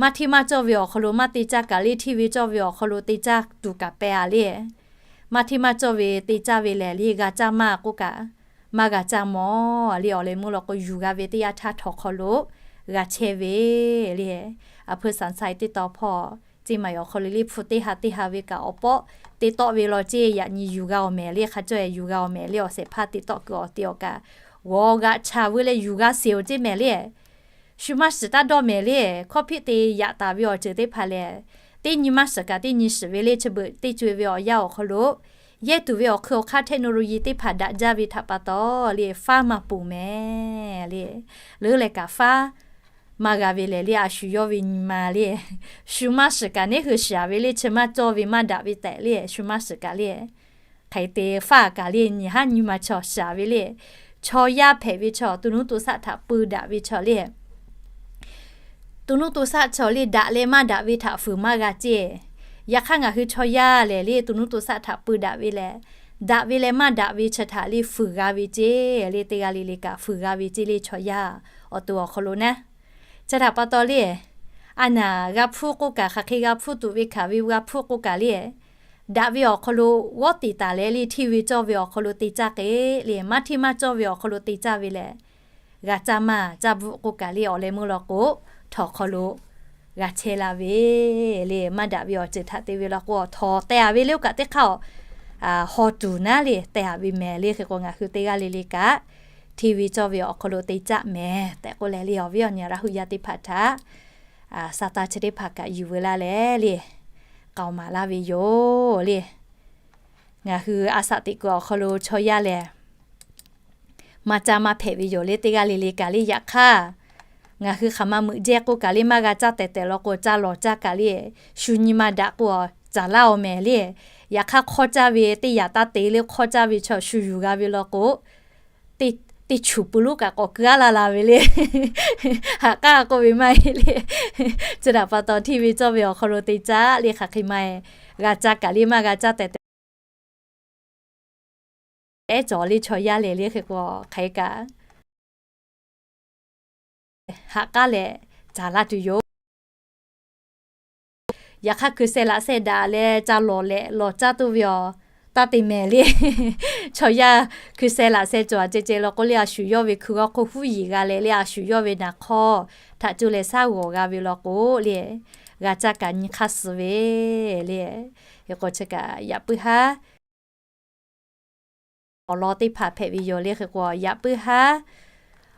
maˇ hteˇ maˇ cawˇ ve awˬ hk'aw lo maˇ te caˇ kaꞈ le, hteˇ ve cawˇ ve awˬ hk'aw lo te caˇ tuˬ kaꞈ pehˍ-a le. Maˇ hteˇ maˇ cawˇ ve te caˇ ve lehˬ le, g'a caˇ maˇ k'oˆ kaꞈ, maˇ g'a caˇ mawˬ le. Awˬ leh meuˇ law k'o, yuˬ g'a ve teˇ yanˇ htaˇ htawnˍ hk'aw lo g'a chehˇ ve le. อำเภอสันทราย teˇ tawn hpawˇ เชียงใหม่ awˬ hk'aw lo le hpu teˇ ha teˇ ha ve kaꞈ awˬ pawˆ te tawˆ ve law ceˇ, yaꞈ nyi yuˬ g'a-oˬ mehˍ le. Hk'a cawˇ-e yuˬ g'a-oˬ mehˍ le. Awˬ shehˍ hpaˇ te tawˆ kuiˬ awˬ ti awˬ kaꞈ g'awˬ g'aꞈ chaˬ veu leh yuˬ g'a sheˍ-oˬ ceˇ mehˍ le. Shu maˇ shiˍ taˇ dawˇ mehˍ le. Hkawˇ hpiˇ te yaꞈ taˍ ve awˬ ceuˬ teˇ hpaˍ lehˬ, teˇ nyi maˇ shiˍ kaꞈ teˇ nyi shiˍ ve le. Chi beuꞈ teˇ co-e ve awˬ yanˇ awˬ hk'aw lo, yehˇ tuˬ ve awˬ hk'eun awˬ hk'aˇ เทคโนโลยี teˇ hpaˍ daꞈ jaˇ ve htaꞈ pa taw le, faˉ maˇ ponˬ mehˍ le. Leuˉ leh kaꞈ faˉ maˇ g'a ve lehˬ le, a shu yawˇ ve nyi ma le. Shu maˇ shiˍ kaꞈ neˇ hui shiˍ-a ve le, chi maˇ cawˇ ve maˇ daꞈ ve tehꞈ le, shu maˇ shiˍ kaꞈ le. Hk'e te faˉ kaꞈ le nyi haˉ nyi ma chaw shiˍ-a ve le. Chaw yaˇ hpehꞈ ve chaw, to nuˇ to shaˆ htaꞈ peu daꞈ ve chaw le. To nuˇ to shaˆ chaw le daꞈ leh maˇ daꞈ ve htaꞈ fuiˍ maˇ g'a ceˇ. Yaꞈ hk'aˇ ngaˬ hui chaw yaˇ lehˬ le, to nuˇ to shaˆ htaꞈ peu daꞈ ve leh, daꞈ ve leh maˇ daꞈ ve chi htaꞈ le fuiˍ g'a ve ceˇ le. Teˇ g'aˇ le le kaꞈ fuiˍ g'a ve ceˇ le, chaw yaˇ awˬ to awˬ hk'aw lo naˉ. Chi htaꞈ pa taw le, a naˬ g'a hpuˇ k'oˆ kaꞈ, hk'aˬ hk'e g'a hpuˇ tuˬ ve hkanˍ ve g'a hpuˇ k'oˆ kaꞈ le, daꞈ ve awˬ hk'aw lo g'awˇ tiˍ taˍ leh le, hteˇ ve cawˇ ve awˬ hk'aw lo te caˇ k'e le, maˇ hteˇ maˇ cawˇ ve awˬ hk'aw lo te caˇ ve lehˬ, g'a caˇ maˇ caˇ bvuhˆ k'oˆ kaꞈ le, awˬ leh meuˇ law k'o, htawnˍ hk'aw lo g'a chehˇ la ve le. Maˇ daꞈ ve awˬ ceuˬ htaꞈ te ve law k'o, awˬ htawnˍ teh-a ve le, oˇ kaꞈ teˇ hk'aˇ awˬ, haw tuˬ naˉ le teh-a ve mehˍ le. Hk'e k'o ngaˬ hui teˇ g'aˇ le le kaꞈ, hteˇ ve cawˇ ve awˬ hk'aw lo te caˇ mehˍ tehꞈ k'oˆ leh le, awˬ viˉ awˬ nyi Laˇ huˍ yaˇ teˇ hpaˍ htaꞈ, a, sa taˇ chi teˇ hpaˍ kaꞈ yuˬ veu laˇ leh le, k'aoˍ maˍ laˇ ve yoˬ le. Ngaˬ hui a shaꞈ teꞈ kuiˬ awˬ hk'aw lo chaw yaˇ lehˬ, maˇ caˇ maˇ hpehꞈ ve yoˬ le. Teˇ g'aˇ le le kaꞈ le, yaꞈ hk'aˇ Ngaˬ hui hk'aˬ ma meuꞈ jehˇ k'oˆ kaꞈ le maˇ g'a caˇ tehˬ tehˬ law k'o, ca lawˬ caˇ kaꞈ le, shu nyi ma daꞈ k'o, caˍ laˇ-oˬ mehˍ le. Yaꞈ hk'aˇ hk'awˇ caˇ ve teˇ yanˇ taˇ te le, hk'awˇ caˇ ve chaw shu yuˬ g'a ve law k'o, teˇ chuˬ pui lonˉ kaꞈ k'awꞈ keu-a la la ve le. Haꞈ k'aˇ k'oˆ ve maˇ heˆ le. Chi htaꞈ pa taw hteˇ ve cawˇ ve awˬ hk'aw lo te caˇ le, hk'aˬ hk'e maˇ heˆ. G'a caˇ kaꞈ le maˇ g'a caˇ tehˬ tehˬ ehˉ cawˬ le chaw yaˇ lehˬ le hk'e k'o hk'aˬ hk'e kaꞈ haꞈ k'aˉ leh caˍ laˇ tuˬ yoˬ. Yaꞈ hk'aˇ, hkui sheh laꞈ sheh daꞈ leh ca lawˬ leh lawˬ caˇ tuˬ ve awˬ taˇ te mehˍ le. Chaw yaˇ hkui sheh laꞈ sheh cawˬ a ceh ceh law k'o le, a shu yawˇ ve hkui g'awˇ hk'oˆ huˉ yiˍ g'a leh le, a shu yawˇ ve naˍ hk'awˇ htaꞈ cuˇ leh shaˉ g'awˬ g'a ve law k'o le, g'a caˇ kaꞈ nyi hk'aˇ suh ve le. Hk'e k'o chi kaꞈ yaꞈ puiˉ haˉ awˬ lawn teˇ hpaˍ hpehꞈ ve yoˬ le. Hk'e k'o yaꞈ puiˉ haˉ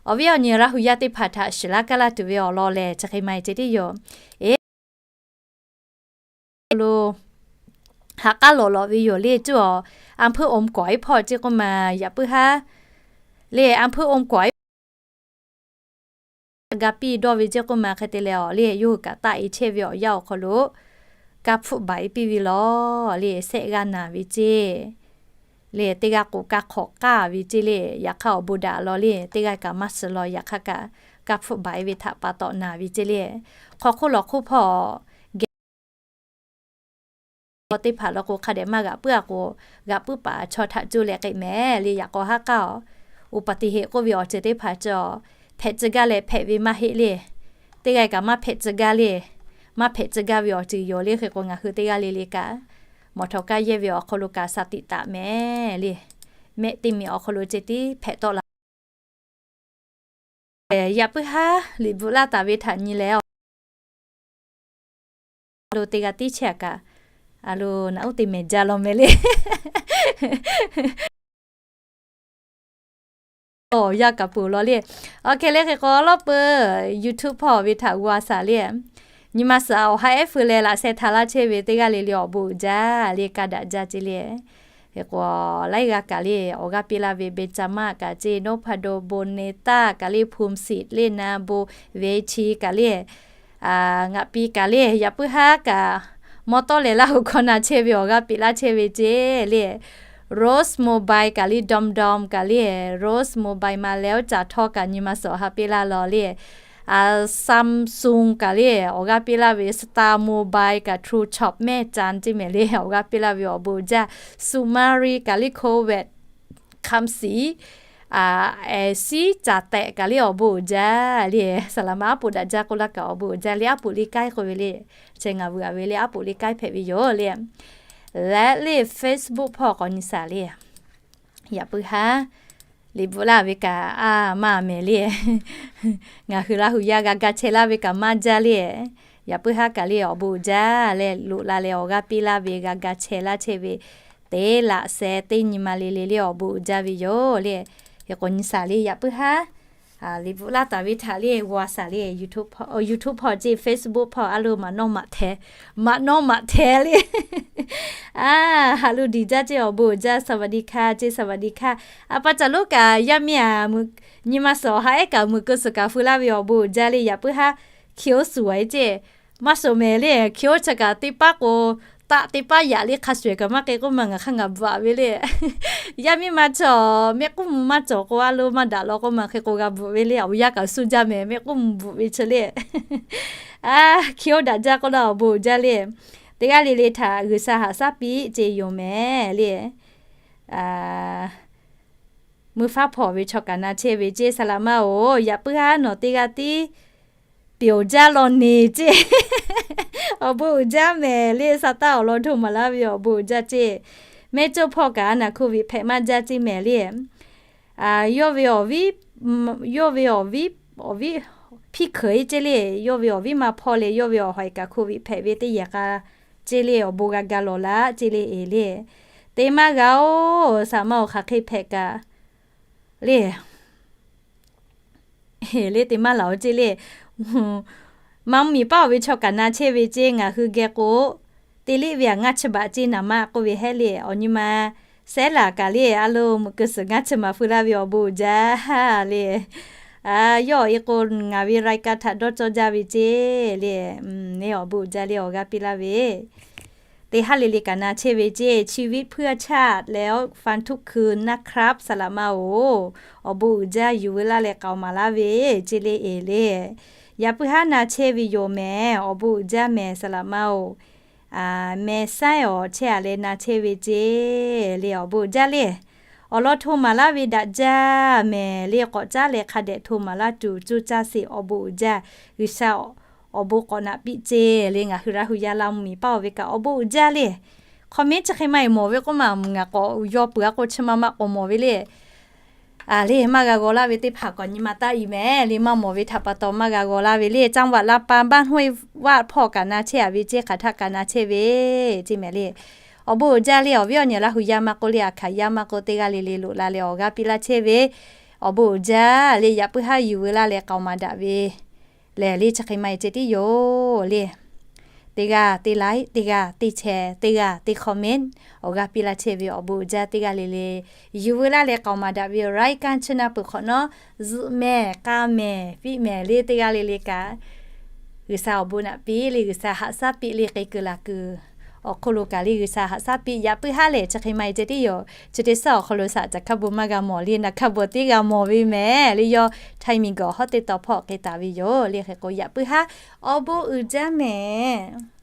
awˬ viˉ awˬ nyi Laˇ hu yaˇ teˇ hpaˍ htaꞈ shiˍ laˇ kaˇ laˇ tuˬ ve awˬ lawn lehˬ, chi hk'e maˇ heˆ ceh tiˉ yoˬ. Eˬ, lo haꞈ k'aˉ lawꞈ lawꞈ ve yoˬ le. Cuˇ awˬ, อำเภออมก๋อย hpawˇ ceh k'oˆ ma yaꞈ puiˉ haˉ le, อำเภออมก๋อย ga piˇ dawˇ ve ceh k'oˆ ma hk'e te leh awˬ le, yawˇ hui kaꞈ taˆ e chehˇ ve awˬ yanˇ awˬ hk'aw lo kaˇ hpfuhˆ baˬ e piˇ ve law le, shehˆ g'aˇ naˬ ve ceh le, teˇ g'aˇ k'o kaˇ hk'awꞈ k'aˇ ve ceh le. Yaꞈ hk'aˇ awˬ bon daꞈ law le, teˇ g'aˇ kaꞈ maˇ suh law. Yaꞈ hk'aˇ kaꞈ kaˇ hpfuhˆ baˬ e ve htaꞈ pa taw naˬ ve ceh le. Hk'aw hk'oˆ lawˬ hk'oˆ hpawˇ geh teˇ hpaˍ law k'o, hk'a dehꞈ maˇ g'aꞈ puiˉ a k'o, g'aꞈ puiˉ paˍ chaw htaꞈ cuˇ leh k'ai mehˍ le. Yaꞈ k'aw haˉ k'aˇ awˬ, อุบัติเหตุ k'oˆ ve awˬ ceuˬ teˇ hpaˍ cawˬ, hpehꞈ tcuh gaˇ leh hpehꞈ ve maˇ heˆ le. Teˇ g'aˇ kaꞈ maˇ hpehꞈ tcuh gaˇ le. Maˇ hpehꞈ tcuh gaˇ ve awˬ ceuˬ yoˬ le. Hk'e k'o ngaˬ hui teˇ g'aˇ le le kaꞈ, mawˬ htawꞈ kaˇ yehˇ ve awˬ hk'aw lo kaꞈ สติ taˍ mehˍ le. Mehˆ teˇ miˬ awˬ hk'aw lo ceh tiˉ hpehꞈ tawˆ la. Yaꞈ puiˉ haˉ liꞈ bvuhꞈ laˇ taˍ ve htaꞈ nyi leh, a lo teˇ g'aˇ tiˉ chehˇ a kaꞈ, a lo naꞈ uˉ te mehˍ jaˇ law mehˍ le. Awˬ yanˇ kaꞈ peuˬ law le. Awˬ hk'e le hk'e k'o lawˇ peuˬ, YouTube hpawˇ ve htaꞈ g'a shaˍ le. Nyi ma suhˍ awˬ ha ehˉ feu leh laꞈ sheh htaꞈ laˇ chehˇ ve teˇ g'aˇ le le awˬ bon uiˍ jaˇ le, ka daꞈ jaˇ ceh le. Hk'e k'o laiˉ g'aˇ kaꞈ le awˬ g'aˇ piˇ laˇ ve เบญจมาศ kaꞈ ceh, นพดล โบเนต้า kaꞈ le, ภูมิสิทธิ์ le, นาโพ เวที kaꞈ le, ngaˬ pi kaꞈ le, yaꞈ puiˉ haˉ kaꞈ, mawˇ tawˆ leh Laˇ hu hkawˇ na chehˇ ve awˬ g'aˇ piˇ laˇ chehˇ ve ceh le. Rose Mobile kaꞈ le, DomDom kaꞈ le, Rose Mobile ma leh oˇ caˬ htawˇ kaꞈ nyi ma suhˍ awˬ ha piˇ laˇ law le. Samsung kaꞈ le awˬ g'aˇ piˇ laˇ ve, Star Mobile kaꞈ, True Shop แม่จัน ceh mehˍ le awˬ g'aˇ piˇ laˇ ve awˬ bon uiˍ jaˇ. Sumari kaꞈ le, Covet คำศรี siˉ caˍ tehꞈ kaꞈ le awˬ bon uiˍ jaˇ le. Saˍ laˍ ma aˉ poꞈ daꞈ jaˇ k'oˆ laˇ kaꞈ awˬ bon uiˍ jaˇ le, aˉ poꞈ le kaiˉ k'oˆ ve le. Chi ngaˬ vuiˬ a ve le, aˉ poꞈ le kaiˉ hpehꞈ ve yoˬ le. Leh le Facebook hpawˇ k'awꞈ nyi shaˍ le. Yaꞈ puiˉ haˉ liꞈ bvuhꞈ laˇ ve kaꞈ a maˇ mehˍ le. Ngaˬ hui Laˇ hu yaˇ g'a ga chehˇ laˇ ve kaꞈ maˇ jaˇ le. Yaꞈ puiˉ haˉ kaꞈ le awˬ bon uiˍ jaˇ leh loꞈ la leh awˬ g'aˇ piˇ laˇ ve g'a ga chehˇ laˇ chehˇ ve teˇ laꞈ sheh teˇ nyi ma le le le awˬ bon uiˍ jaˇ ve yoˬ le. Hk'e k'o nyi shaˍ le, yaꞈ puiˉ haˉ liꞈ bvuhꞈ laˇ taˍ ve htaꞈ le g'a shaˍ le. YouTube hpawˇ ceh, Facebook hpawˇ a lo maꞈ nawˇ maꞈ hteh, maꞈ nawˇ maꞈ hteh le. A, haꞈ lo diˬ jaˇ ceh awˬ bon uiˍ jaˇ, สวัสดีค่ะ ceh สวัสดีค่ะ. A pa caˬ lonˉ kaꞈ yaˇ miˇ a, nyi ma suhˍ awˬ ha ehˉ kaꞈ meuꞈ keu suhˍ kaꞈ feu laˇ ve awˬ bon uiˍ jaˇ le. Yaꞈ puiˉ haˉ hkiˬ oˇ suhˍ a ceh, maˇ suhˍ mehˍ le. Hkiˬ oˇ chi kaꞈ teˇ paˉ k'o, taˆ teˇ paˉ yaꞈ le hk'a shuˍ kaꞈ maˇ k'e k'oˆ ma ngaˬ hk'aˇ ngaˬ bvuhꞈ a ve le. Yaˇ miˇ ma chaw mehˆ k'uˉ mvuh maˇ cawˬ k'o a lo maˇ daꞈ law k'oˆ ma hk'e k'o g'a bvuhꞈ ve le. Awˬ yanˇ kaꞈ suh jaˇ mehˍ, mehˆ k'uˉ mvuh bvuhꞈ ve chi le. A, hkiˬ oˇ daꞈ jaˇ k'oˆ laˇ awˬ bon uiˍ jaˇ le. Teˇ g'aˇ le le htaꞈ G'uiˬsha haꞈ shaˉ piˇ ceh yoˬ mehˍ le. Mvuhˇ faˉ hpawˇ ve chaw kaꞈ na chehˇ ve ceh, saˍ laˍ ma oˬ, yaꞈ puiˉ haˉ nawˬ teˇ g'aˇ tiˉ pyeˍ jaˇ law neˬ ceh. Awˬ bon uiˍ jaˇ mehˍ le, sa taˇ awˬ lawn hto maˍ laˇ ve awˬ bon uiˍ jaˇ ceh. Mehˇ cawˇ hpawˇ kaꞈ a naˬ โควิด hpehꞈ maˇ jaˇ ceh mehˍ le. Yawˇ ve awˬ viˉ, yawˇ ve awˬ viˉ, awˬ viˉ hpiˇ hkeuꞈ e ceh le, yawˇ ve awˬ viˉ ma hpawˇ leh yawˇ ve awˬ hawˍ e kaꞈ โควิด hpehꞈ ve teˇ yehˬ k'a ceh le, awˬ bon g'a ga lawˬ laˇ ceh le eˬ le. Teˇ maˇ g'a oˬ, saˍ ma oˬ, hk'aˬ hk'e hpehꞈ kaꞈ le. Le teˇ maˇ laˬ oˬ ceh le. Ma mvuhˇmiˬ paˉ oˬ ve chaw kaꞈ na chehˇ ve ceh ngaˬ hui geh k'o, teˇ liˇ ve aꞈ ngaˇ chi baꞈ ceh naˍ ma k'oˆ ve hehˉ le. Awˬ nyi ma Sehˉlaˬ kaꞈ le, a lo meuꞈ keu suhˍ ngaˇ chi maˍ feu laˇ ve awˬ bon uiˍ jaˇ le. Yawˇ awˬ e k'o, ngaˬ ve รายการ htaꞈ dawˇ cawˇ jaˇ ve ceˇ le. Neˇ awˬ bon uiˍ jaˇ le awˬ g'aˇ piˇ laˇ ve, teˇ haˉ le le kaꞈ na chehˇ ve ceˇ. ชีวิตเพื่อชาติแล้ว ฟังทุกคืนนะครับ สละมาโอ awˬ bon uiˍ jaˇ yuˬ veu laˇ leh k'aoˍ maˍ laˇ ve ceˇ le eˬ le. Yaꞈ puiˉ haˉ na chehˇ ve yoˬ mehˍ, awˬ bon uiˍ jaˇ mehˍ สละมาโอ meh saiˉ awˬ chehˇ a leh na chehˇ ve ceˇ le awˬ bon uiˍ jaˇ le. Awˬ lawn hto maˍ laˇ ve daꞈ jaˇ mehˍ le, k'awꞈ caˉ leh hk'a dehꞈ hto maˍ laˇ tuˬ coˇ caˇ sheˍ awˬ bon uiˍ jaˇ. G'uiˬsha awˬ bon k'awꞈ naꞈ piˇ ceˇ le. Ngaˬ hui Laˇ hu yaˇ Laˇ mvuh miˬ paˇ oˬ ve kaꞈ awˬ bon uiˍ jaˇ le. Comment chi hk'e maˇ heˆ mawˬ ve k'oˆ ma, ngaˬ k'awꞈ yaw peuˬ a k'o chi ma ma k'awꞈ mawˬ ve le. A le, maˇ g'a g'aw laˇ ve teˇ hpaˍ k'awꞈ nyi ma taˇ i mehˍ le. Maˇ mawˬ ve htaꞈ pa taw maˇ g'a g'aw laˇ ve le. จังหวัดลำปาง บ้านห้วยวาด hpawˇ kaꞈ na chehˇ a ve ceˇ, hk'aˬ htaˆ kaꞈ na chehˇ ve ceˇ mehˍ le. Awˬ bon uiˍ jaˇ le. Awˬ viˉ awˬ nyi Laˇ hu yaˇ maˇ k'oˆ le, a hkaˍ yaˇ maˇ k'oˆ, teˇ g'aˇ le le loꞈ la leh awˬ g'aˇ piˇ laˇ chehˇ ve, awˬ bon uiˍ jaˇ le. Yaꞈ puiˉ haˉ yuˬ veu laˇ leh k'aoˍ maˍ daꞈ ve lehˬ le, chi hk'e maˇ heˆ ceˇ tiˉ yoˬ le. Teˇ g'aˇ teˇ like, teˇ g'aˇ teˇ share, teˇ g'aˇ teˇ comment, awˬ g'aˇ piˇ laˇ chehˇ ve awˬ bon uiˍ jaˇ. Teˇ g'aˇ le le yuˬ veu laˇ leh k'aoˍ maˍ daꞈ ve awˬ รายการ chi na peuˬ hk'awꞈ nawˉ, zuhꞈ mehˍ k'a mehˍ piˇ mehˍ le. Teˇ g'aˇ le le kaꞈ G'uiˬsha awˬ bon naꞈ piˇ le, G'uiˬsha haꞈ shaˉ piˇ le, k'ai kuiˬ laˬ kuiˬ awˬ hk'aw lo kaꞈ le G'uiˬsha haꞈ shaˉ piˇ. Yaꞈ puiˉ haˉ lehˬ chi hk'e maˇ heˆ ceˇ tiˉ yoˬ. Chi teˇ shaˉ awˬ hk'aw lo shaꞈ caˬ hkaˇ bon maˇ g'a mawˬ le, naˬ hkaˇ bon teˇ g'a mawˬ ve mehˍ le. Yawˇ ไทยมีเงิน hawˉ teˇ taw hpawˇ k'ai taˍ ve yoˬ le. Hk'e k'o yaꞈ puiˉ haˉ awˬ bon uiˍ jaˇ mehˍ.